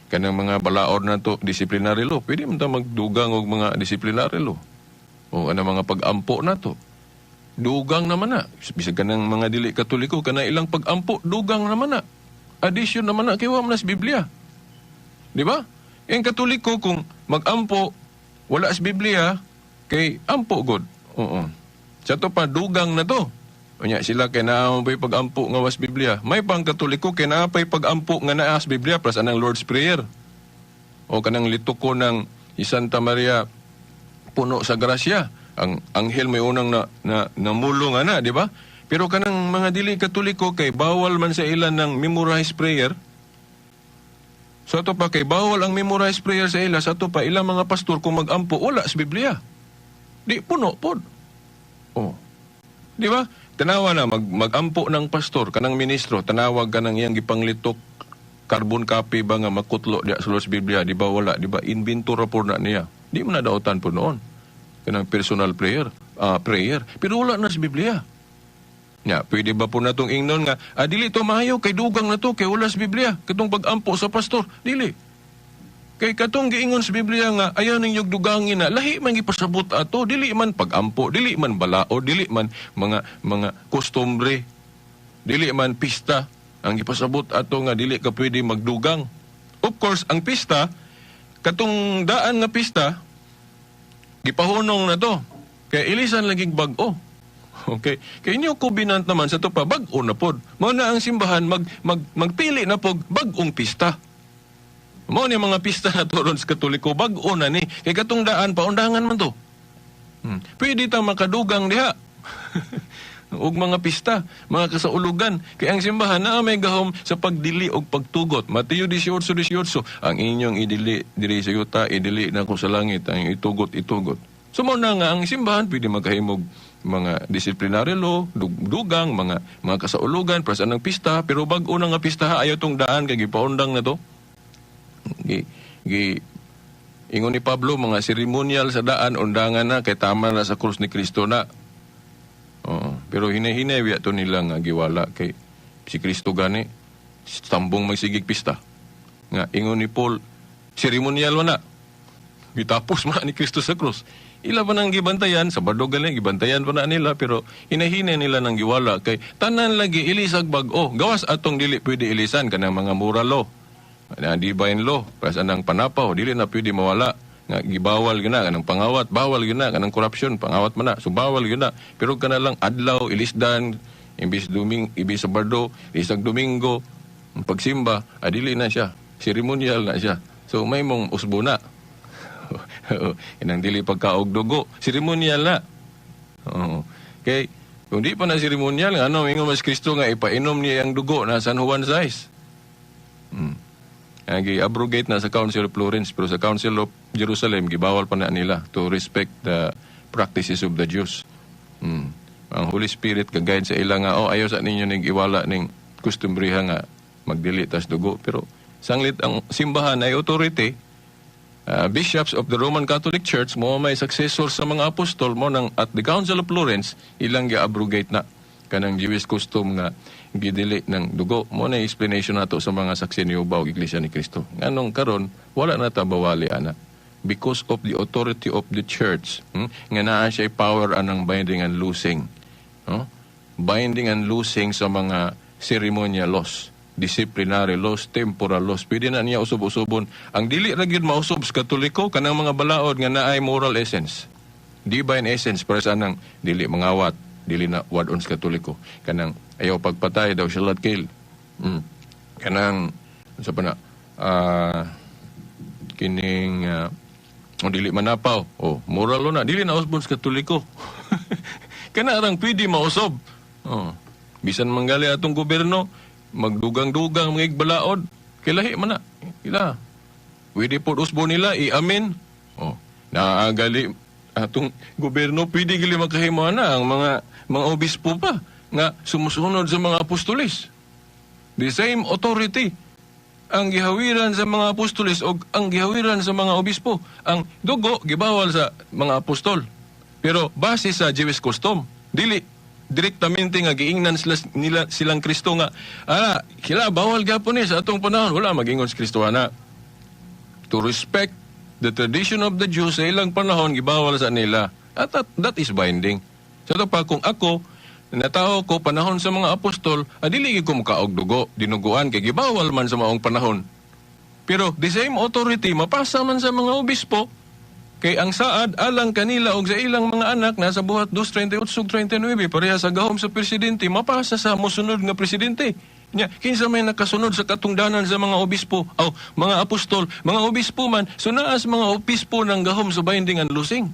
kanang mga balaod na to, disciplinary law, pwede man ta magdugang og mga disciplinary law. O kanang mga pag-ampo na to, dugang naman na. Bisag kanang mga dili Katoliko, kana ilang pag-ampo, dugang naman na. Addition naman na, kay wa man na sa Biblia. Di ba? Ang Katoliko, kung mag-ampo, wala sa Biblia, kay ampo god. Oo. Sa to pa, dugang na to. Unya sila kay naa pa'y pag-ampo nga was Biblia. May pang Katoliko kay naa pa'y pag-ampo nga naa sa Biblia plus anang Lord's Prayer. O kanang lituko ng Santa Maria puno sa grasya. Ang anghel may unang na namulong ana, di ba? Pero kanang mga dili Katoliko kay bawal man sa ilan ng memorize prayer. Sa ato pa kay bawal ang memorize prayer sa ila, sa ato pa ilang mga pastor kung mag-ampo wala sa Biblia. Di puno pod. Oh. Di ba? Tanawa na mag-ampo ng pastor kanang ministro, tanawag kanang iyang gipanglitok carbon copy ba nga makutlo diya sa Lord's Biblia, di ba wala, di ba inventor ra pod na niya. Di mo na daotan po noon. Kanang personal prayer, prayer. Pero wala na sa Biblia. Nya, pwede ba po natong ingnon nga, dili to maayo kay dugang na to kay wala sa Biblia, katong pag-ampo sa pastor, dili. Kay katong giingon sa Biblia nga ayaw ninyo dugangin na, lahi man gipasabot ato, dili man pag-ampo, dili man balao, dili man mga kostumbre, dili man pista ang gipasabot ato nga dili ka pwede magdugang. Of course, ang pista, katong daan nga pista, gipahunong na to. Kay ilisan laging bag-o. Okay. Kay inyo covenant naman sa to pa bag-o na pod. Mao na ang simbahan magpili na pog bag-ong pista. Mao ni mga pista na to ron sa Katoliko, bag-o na ni. Kay katong daan paundangan man to. Pwede ta makadugang diha. Og mga pista, mga kasaulugan. Kay ang simbahan na may gahom sa pagdili og pagtugot. Mateo 18:18, ang inyong idili diri sa yuta, idili na ko sa langit, ang itugot, itugot. So mao na nga ang simbahan pwede makahimog mga disciplinary law, dugang, mga kasaulugan, para sa anang pista, pero bag-o na nga pista, ayaw tong daan kay gipaundang na to. Gi ingon ni Pablo, mga seremonial sa daan, undangan na kay tama na sa krus ni Kristo na. Oo, pero hinay-hinay wiya to nila nga giwala kay si Kristo gani tambong magsigig pista. Nga ingon ni Paul, seremonial wa na. Gitapos man ni Kristo sa krus. Ila pa nang gibantayan, Sabado gali, gibantayan pa na nila, pero hinahinay nila nang giwala kay tanan lagi ilisag bag-o. Gawas atong dili pwede ilisan kanang mga moral law, na divine law, para sa nang panapaw, dili na pwede mawala. Nga gibawal gina kanang pangawat, bawal gina kanang corruption, pangawat man na, so bawal gina. Pero kana lang adlaw ilisdan, imbis duming, imbis Sabado, isang Domingo, pagsimba, adili na siya, ceremonial na siya. So may mong usbo na. Inang dili pagkaog dugo, seremonial na. Oo. Kay kung di pa na seremonial, ano ingon mas Kristo nga ipainom niya ang dugo na San Juan size. Ang gi-abrogate na sa Council of Florence, pero sa Council of Jerusalem gibawal pa na nila to respect the practices of the Jews. Ang Holy Spirit kagayad sa ila nga, oh, ayaw sa ninyo ning iwala ning kustumbreha nga magdili tas dugo, pero sanglit ang simbahan ay authority. Bishops of the Roman Catholic Church mo may successor sa mga apostol mo nang at the Council of Florence ilang gi-abrogate na kanang Jewish custom nga gidili ng dugo. Mo na explanation nato sa mga saksi ni Jehovah ug Iglesia ni Cristo. Nganong karon wala na ta bawali ana because of the authority of the church, nga naa siya power anang binding and loosing. No? Binding and loosing sa mga ceremonial laws, disciplinary laws, temporal laws. Pwede na niya usub-usubon. Ang dili ra gyud mausob sa Katoliko kanang mga balaod nga naay moral essence, divine essence, para sa anang dili mangawat, dili na wad-on sa Katoliko. Kanang ayaw pagpatay, thou shall not kill. Kanang unsa pa na, kining o dili manapaw. Oh, moral law na dili na usbon sa Katoliko. Kana rang pwede mausob. Oh. Bisan manggali atong gobyerno magdugang-dugang mga igbalaod, kilahi man na. Ila. Pwede po usbo nila, i-amin. Oh, naagali atong gobyerno, pwede gali makahimo na ang mga obispo pa nga sumusunod sa mga apostolis. The same authority ang gihawiran sa mga apostoles o ang gihawiran sa mga obispo. Ang dugo gibawal sa mga apostol. Pero base sa Jewish custom, dili direktamente nga giingnan sila nila silang Kristo nga sila bawal gyapon ni sa atong panahon. Wala magingon si Kristo ana. To respect the tradition of the Jews sa ilang panahon, gibawal sa nila. At that is binding. Sa so, pa kung ako natao ko panahon sa mga apostol, adili gyud ko mukaog dugo, dinuguan kay gibawal man sa maong panahon. Pero the same authority mapasa man sa mga obispo kay ang saad alang kanila og sa ilang mga anak nasa Buhat 2:38 ug 39, pareha sa gahom sa presidente mapasa sa mosunod nga presidente. Nya, kinsa may nakasunod sa katungdanan sa mga obispo, aw mga apostol, mga obispo man, so naas mga obispo ng gahom sa binding and loosing.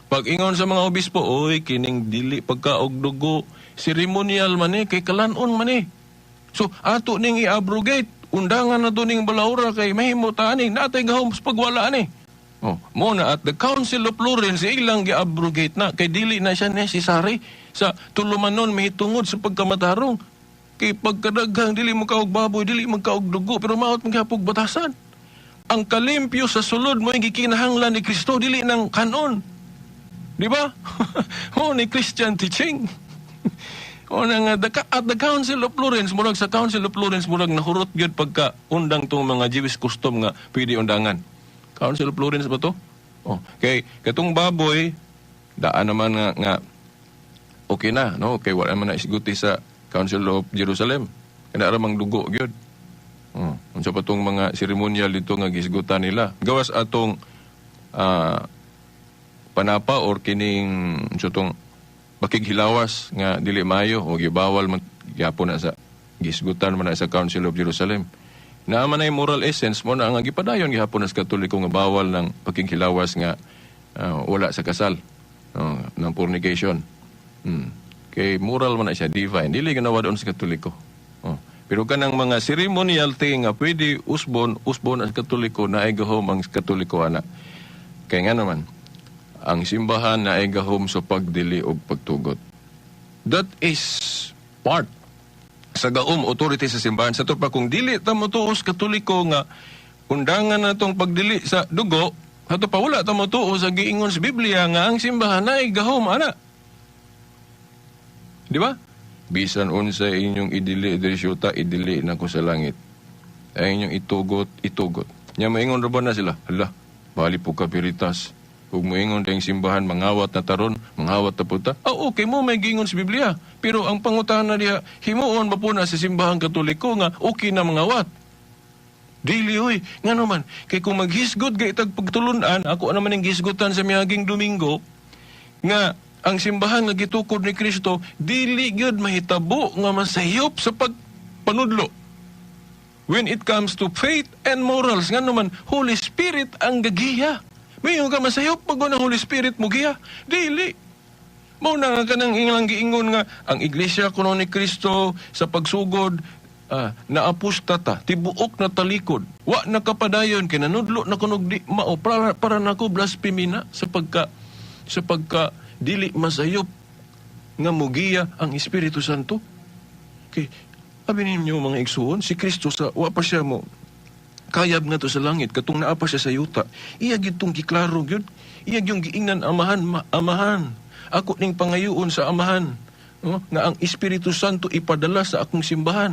Pag ingon sa mga obispo, "Oy, kining dili pagkaog dugo, ceremonial man eh, kay kalanon man eh. So, ato ning i-abrogate, undangan na to ning balaura kay mahimo ta ani, natay gahom sa pagwala ani." Oh, mo na at the Council of Florence ilang gi-abrogate na kay dili na siya necessary sa tulumanon mahitungod sa pagkamatarong. Kay pagkadaghang dili mo kaog baboy, dili magkaog dugo, pero maot maghapog batasan. Ang kalimpyo sa sulod mo yung gikinahanglan ni Kristo, dili ng kanon. Di ba? O ni Christian teaching. O na nga, at the Council of Florence, murag sa Council of Florence, murag nahurot gyud pagka undang tong mga Jewish custom nga pwede undangan. Council of Florence ba to? Oh, kay katong baboy, daan naman nga okay na, no? Kay wala man na isguti sa Council of Jerusalem. Kana ra mang dugo gyud. Oh, unsa pa tong mga seremonyal dito nga gisgutan nila. Gawas atong panapa or kining unsa tong pakighilawas nga dili maayo o gibawal man gyapon na sa gisgutan man na sa Council of Jerusalem. Naa man ay moral essence mo na ang gipadayon gihapon sa Katoliko nga bawal ng pakighilawas nga wala sa kasal, no, ng fornication. Kay moral man na siya, divine. Dili ganawa doon sa Katoliko. Oh. Pero kanang mga ceremonial thing nga pwede usbon, usbon ang Katoliko, na ay gahom ang Katoliko ana. Kay nga naman, ang simbahan na ay gahom sa pagdili og pagtugot. That is part sa gahom authority sa simbahan. Sa to pa kung dili ta motuo sa Katoliko nga undangan na tong pagdili sa dugo, ato pa wala ta motuo sa giingon sa Biblia nga ang simbahan na ay gahom ana. Di ba? Bisan unsa inyong idili diri sa yuta, idili na ko sa langit. Ay inyong itugot, itugot. Nya maingon ra ba na sila? Hala, bali po ka piritas. Ug moingon tayong simbahan, mangawat na taron, mangawat na puta. Ah, okay mo, may giingon sa Biblia. Pero ang pangutana diha, himuon ba po na sa Simbahang Katoliko nga okay na mangawat? Dili, oy. Nga naman, kay kung maghisgot kay itag pagtulunan, ako naman ang gisgutan sa miaging Domingo, nga ang simbahan nga gitukod ni Kristo, dili gyud mahitabo nga masayop sa pagpanudlo. When it comes to faith and morals, nga naman, Holy Spirit ang gagiya. Mayo ka masayop pag ng Holy Spirit mo giya. Dili. Mao na nga kanang ilang giingon nga ang iglesia kuno ni Kristo sa pagsugod na apostata, tibuok na talikod. Wa na kapadayon kay nanudlo na kunog di mao para nako blasphemy na sa pagka dili masayop nga mugiya ang Espiritu Santo. Kay abi ninyo, mga igsuon, si Kristo sa wa pa siya mo kayab nga to sa langit, katong naa pa siya sa yuta, iya gyud tong giklaro gyud, iya gyud giingnan Amahan, "Amahan, ako ning pangayoon sa Amahan, no, nga ang Espiritu Santo ipadala sa akong simbahan."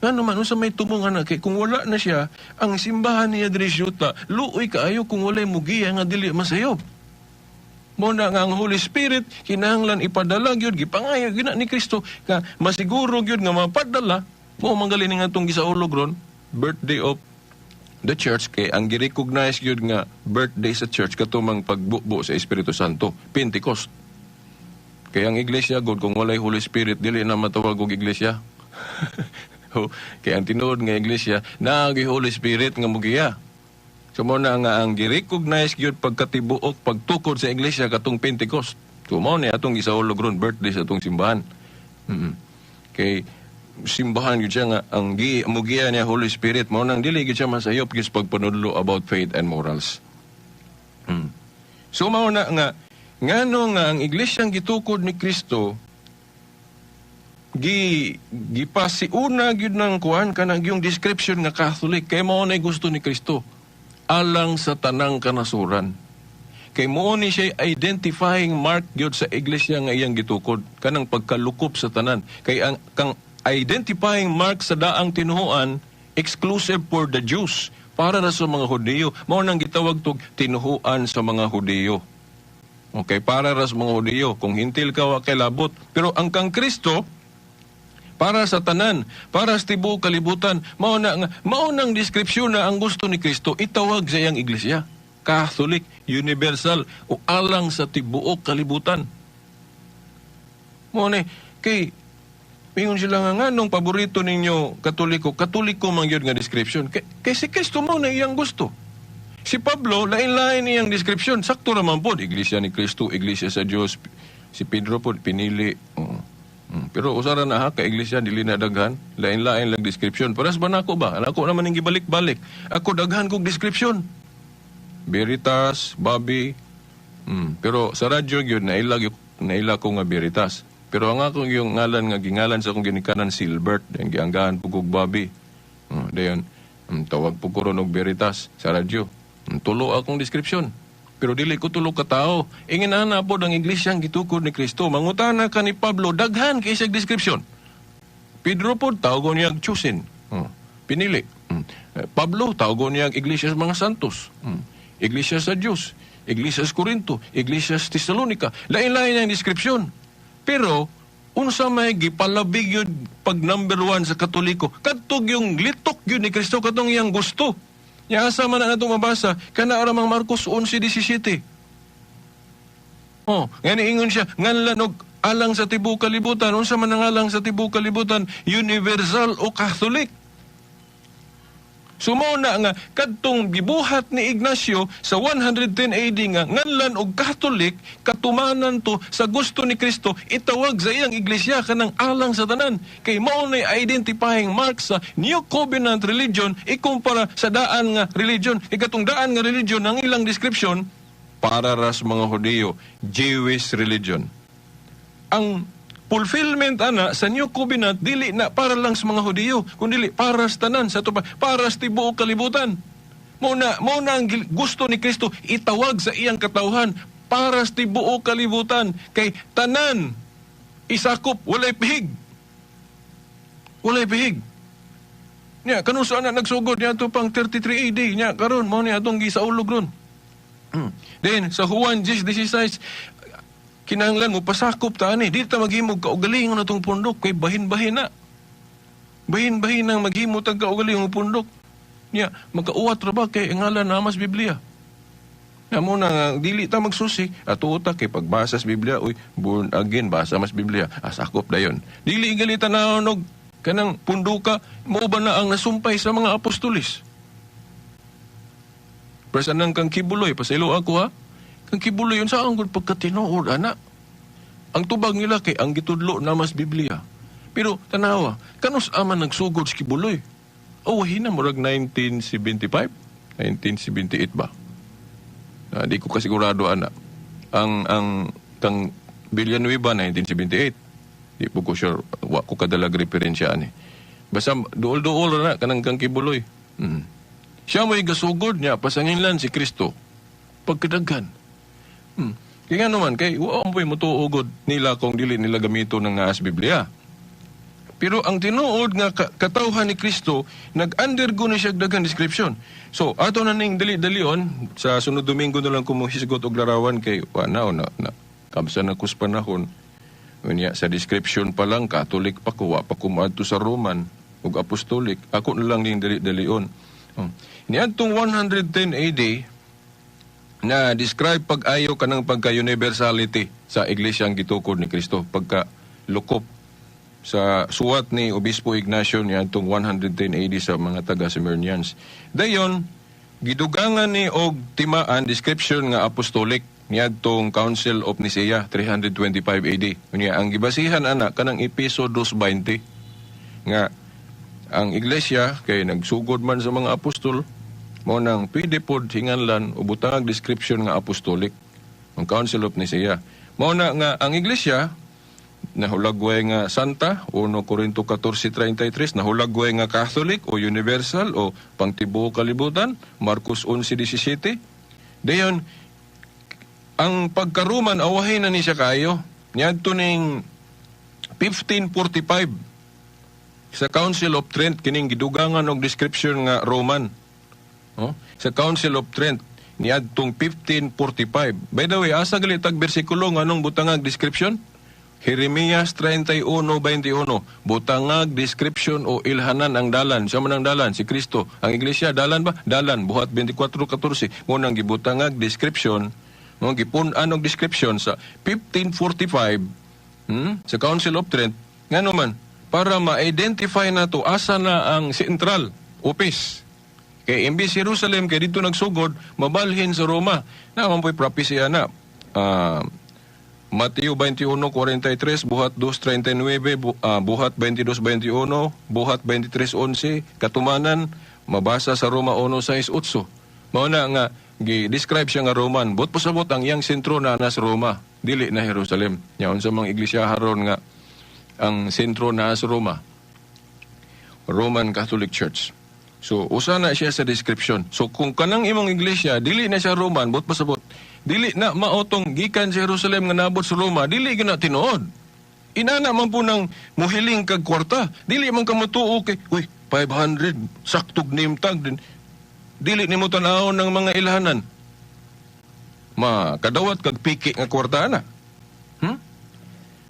Ngano man, unsa may tumong ana? Kay kung wala na siya, ang simbahan niya diri sa yuta luoy kaayo kung walay mugiya nga dili masayop. Mo na nga ang Holy Spirit kinahanglan ipadala gyud, gipangayo gyud na ni Kristo nga masiguro gyud nga mapadala. Mo manggali nga atong gisaulog ron, birthday of the church, kay ang gi-recognize gyud nga birthday sa church kato mang pagbubo sa Espiritu Santo, Pentecost. Kay ang iglesia god kung walay Holy Spirit dili na matawag og iglesia. Oh, kay ang tinuod nga iglesia naagi Holy Spirit nga mugiya. So mo na nga ang gi-recognize gyud pagkatibuok pagtukod sa iglesia katong Pentecost. So mao ni atong gisaulog ron, birthday sa atong simbahan. Kay simbahan gyud siya nga ang gi mugiya niya Holy Spirit, mao nang dili gyud siya masayop gyud sa pagpanudlo about faith and morals. So mao na nga ngano nga ang iglesyang gitukod ni Kristo Gipasiuna gyud ng kuan kanang yung description nga Catholic kay mao nay gusto ni Kristo alang sa tanang kanasuran. Kay mao ni siya identifying mark gyud sa iglesia nga iyang gitukod, kanang pagkalukop sa tanan. Kay ang kang identifying mark sa daang tinuhuan, exclusive for the Jews, para ra sa mga Hudiyo. Mao nang gitawag tog tinuhuan sa mga Hudiyo. Okay, para ra sa mga Hudiyo. Kung Hentil ka, wa kay labot. Pero ang kang Kristo para sa tanan, para sa tibuok kalibutan. Mao na nga mao nang deskripsyon na ang gusto ni Kristo itawag sa iyang iglesia. Catholic, universal o alang sa tibuok kalibutan. Mao ni kay mingon sila nga, nganong paborito ninyo Katoliko, Katoliko man gyud nga description. Kay si Kristo mao na iyang gusto. Si Pablo, lain-lain iyang description. Sakto raman pod, Iglesia ni Kristo, Iglesia sa Dios. Si Pedro pod, pinili. Oo. Pero usara na ha, ka iglesia, dili na daghan. Lain-lain lang description. Paras ba nako ba? Nako naman yung gibalik-balik. Ako daghan kog description. Veritas, Bobby. Pero sa radyo gyud naila ko nga Veritas. Pero ang akong yung ngalan nga gingalan sa akong ginikanan, Silbert, then gianggahan po kog Bobby. Dayon tawag po ko ron og Veritas sa radyo. Tulo akong description. Pero dili ko tulo ka tao. Ingin ana pod ang iglesia ang gitukod ni Kristo. Mangutana ka ni Pablo, daghan kay siyang description. Pedro pod, tawgon niya chosen. Pinili. Pablo, tawgon niya iglesia sa mga santos. Iglesia sa Dios, iglesia sa Corinto, iglesia sa Thessalonica. Lain-lain ang description. Pero unsa may gipalabig yun pag number one sa Katoliko, kadtog yung litok yun ni Kristo, katong iyang gusto. Nya asa man na natong mabasa kana ra mang Marcos 11:17. Oh, ngani ingon siya nganlan og alang sa tibuok kalibutan. Unsa man ang alang sa tibuok kalibutan? Universal o Catholic. So mao na nga kadtong gibuhat ni Ignacio sa 110 AD nga nganlan og Catholic, katumanan to sa gusto ni Kristo itawag sa iyang iglesia kanang alang sa tanan, kay mao nay identifying mark sa New Covenant religion ikumpara sa daan nga religion. Kay katong daan nga religion, ang ilang description para ras mga Hudiyo, Jewish religion. Ang fulfillment ana sa New Covenant, dili na para lang sa mga Hudiyo kundi para sa tanan sa tupa, para sa tibuok kalibutan. Mao na ang gusto ni Kristo itawag sa iyang katawhan, para sa tibuok kalibutan, kay tanan isakop, walay pihig, walay pihig. Nya kanus-a na nagsugod niya ato pang 33 AD? Nya karon mao ni atong gisaulog ron. Then sa Juan 10:16, kinahanglan mo pasakop ta ani, di ta maghimog kaugalingon atong pundok kay bahin-bahin na. Bahin-bahin ang maghimo tag kaugalingong pundok. Nya makauwat ra ba kay ngalan na mas Biblia. Nya mo na nga dili ta magsusi ato ta kay pagbasa sa Biblia, uy, born again, basa mas Biblia, ah, sakop dayon. Dili gali tan-awon og kanang punduka, mo ba na ang nasumpay sa mga apostolis. Pero nang kang Quiboloy, pasaylo ako ha. Kang Quiboloy, yun sa ang gud pagkatinuod, ana. Ang tubag nila kay ang gitudlo na mas Biblia. Pero tanawa, kanus aman nagsugod si Quiboloy? Oh, hina murag 1975, 1978 ba? Ah, di ko kasigurado ana. Ang kang Villanueva 1978. Di po ko sure, wa ko kadalag referensya ani. Basta duol-duol na kanang kang Quiboloy. Siya mo'y gasugod niya, pasanginlan si Kristo. Pagkadaghan. Kaya nga naman, kay wa mo mutuugod nila kung dili nila gamito ng naas Biblia. Pero ang tinuod nga katawhan ni Kristo, nag-undergo ni siya daghan description. So, ato na ning dali-dalion, sa sunod Domingo na lang ko mohisgot og larawan kay wa na, na, na kamsa na kus panahon. Unya, sa description pa lang, Catholic pa ko, wa pa ko moadto sa Roman ug Apostolic. Ako na lang ning dali-dalion. Oh. Niadtong 110 AD, na describe pag-ayo kanang pagka-universality sa iglesia ang gitukod ni Kristo, pagka lukop sa suwat ni Obispo Ignacio niadtong 110 AD sa mga taga Smyrnians. Dayon gidugangan ni og timaan description nga apostolic niadtong Council of Nicaea 325 AD. Unya ang gibasihan ana kanang Epeso 2:20 nga ang iglesia kay nagsugod man sa mga apostol, mao nang pwede pod hinganlan o butangag description nga apostolic ang Council of Nicaea. Mao na nga ang iglesia Nahulagway nga santa, 1 Korinto 14:33, nahulagway nga Catholic o universal o pangtibuok kalibutan, Marcos 11:17. Dayon ang pagka-Roman awahin na ni siya kayo. Niadto ning 1545 sa Council of Trent, kining gidugangan og description nga Roman. Oh, sa Council of Trent niadtong 1545. By the way, asa gali tag bersikulo nga anong butangag description? Jeremias 31:21. Butangag description o ilhanan ang dalan. Siya man ang dalan, si Kristo. Ang iglesia, dalan ba? Dalan. Buhat 24:14. Ngunang gibutangag description, no, gipun-an og description sa 1545, sa Council of Trent. Ngano man, para ma-identify nato asa na ang central office. Kay imbis Jerusalem, kay dito nagsugod, mabalhin sa Roma. Na man po'y prophecy na. Mateo 21:43, Buhat 2:39, Buhat 22:21, Buhat 23:11, katumanan, mabasa sa Roma 1:6-8. Mao na nga, gi-describe siya nga Roman. But pasabot ang iyang sentro na sa Roma, dili na Jerusalem. Nya unsa mang iglesia haron nga ang sentro na sa Roma? Roman Catholic Church. So, usa na siya sa description. So, kung kanang imong iglesia, dili na siya Roman, but pasabot, dili na maotong gikan sa Jerusalem nga nabot sa Roma, dili gyud na tinuod. Inana man po nang muhiling kag kwarta. Dili man ka motuo kay, uy, 500, saktog name tag din. Dili nimo tan-awon ng mga ilhanan. Ma kadawat kag piki nga kwarta na.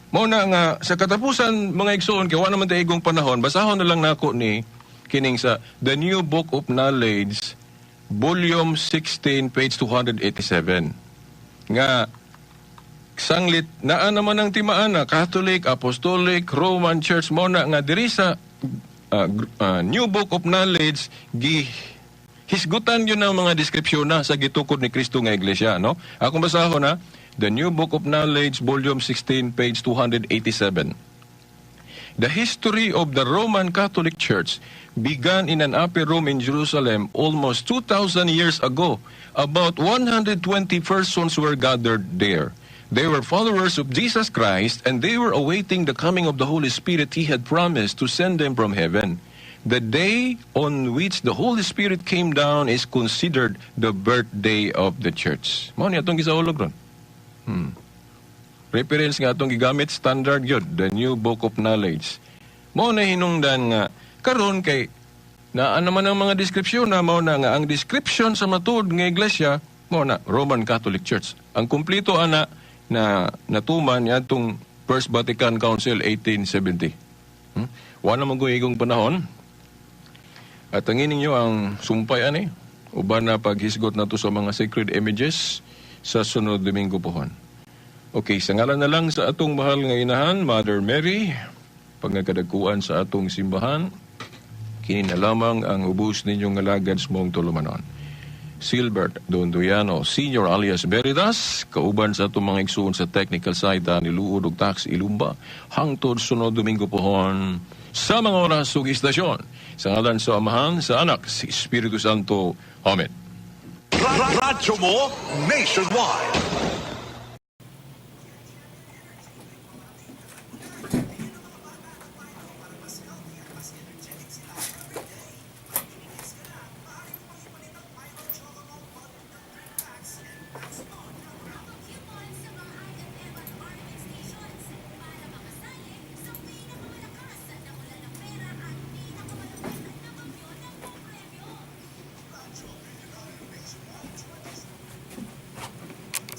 Mao na nga sa katapusan, mga igsoon, kay wa naman tay igong panahon, basahon na lang nako ni kining sa The New Book of Knowledge, Volume 16, page 287. Nga sanglit naa naman ang timaan na Catholic, Apostolic, Roman Church. Mo na nga diri sa New Book of Knowledge gi hisgutan yun ang mga deskripsyon na sa gitukod ni Kristo nga iglesia, no? Akong basahon na The New Book of Knowledge, Volume 16, page 287. The history of the Roman Catholic Church began in an upper room in Jerusalem almost 2,000 years ago. About 120 persons were gathered there. They were followers of Jesus Christ, and they were awaiting the coming of the Holy Spirit he had promised to send them from heaven. The day on which the Holy Spirit came down is considered the birthday of the church. Mao ni atong gisaulog ron. Reference nga atong gigamit, standard yun, The New Book of Knowledge. Mao na hinungdan nga karon kay naa naman ang mga deskripsyon na mao na nga ang description sa matuod nga iglesia mao na Roman Catholic Church. Ang kumpleto ana na natuman niadtong First Vatican Council 1870. Wa na man igong panahon. At ang ninyo ang sumpay ani uban na paghisgot nato sa mga sacred images sa sunod Domingo pohon. Okay, sa ngalan na lang sa atong mahal nga inahan, Mother Mary, pangakadagkuan sa atong simbahan, kini na lamang ang ubos ninyong alagad sa mong tulumanon. Silbert Dondoyano, Senior alias Veritas, kauban sa atong mga igsuon sa technical side ni Luod ug Tax Ilumba, hangtod sunod Domingo pohon sa mga oras ug istasyon. Sa ngalan sa Amahan, sa Anak, sa Espiritu Santo. Amen. Radyo mo nationwide.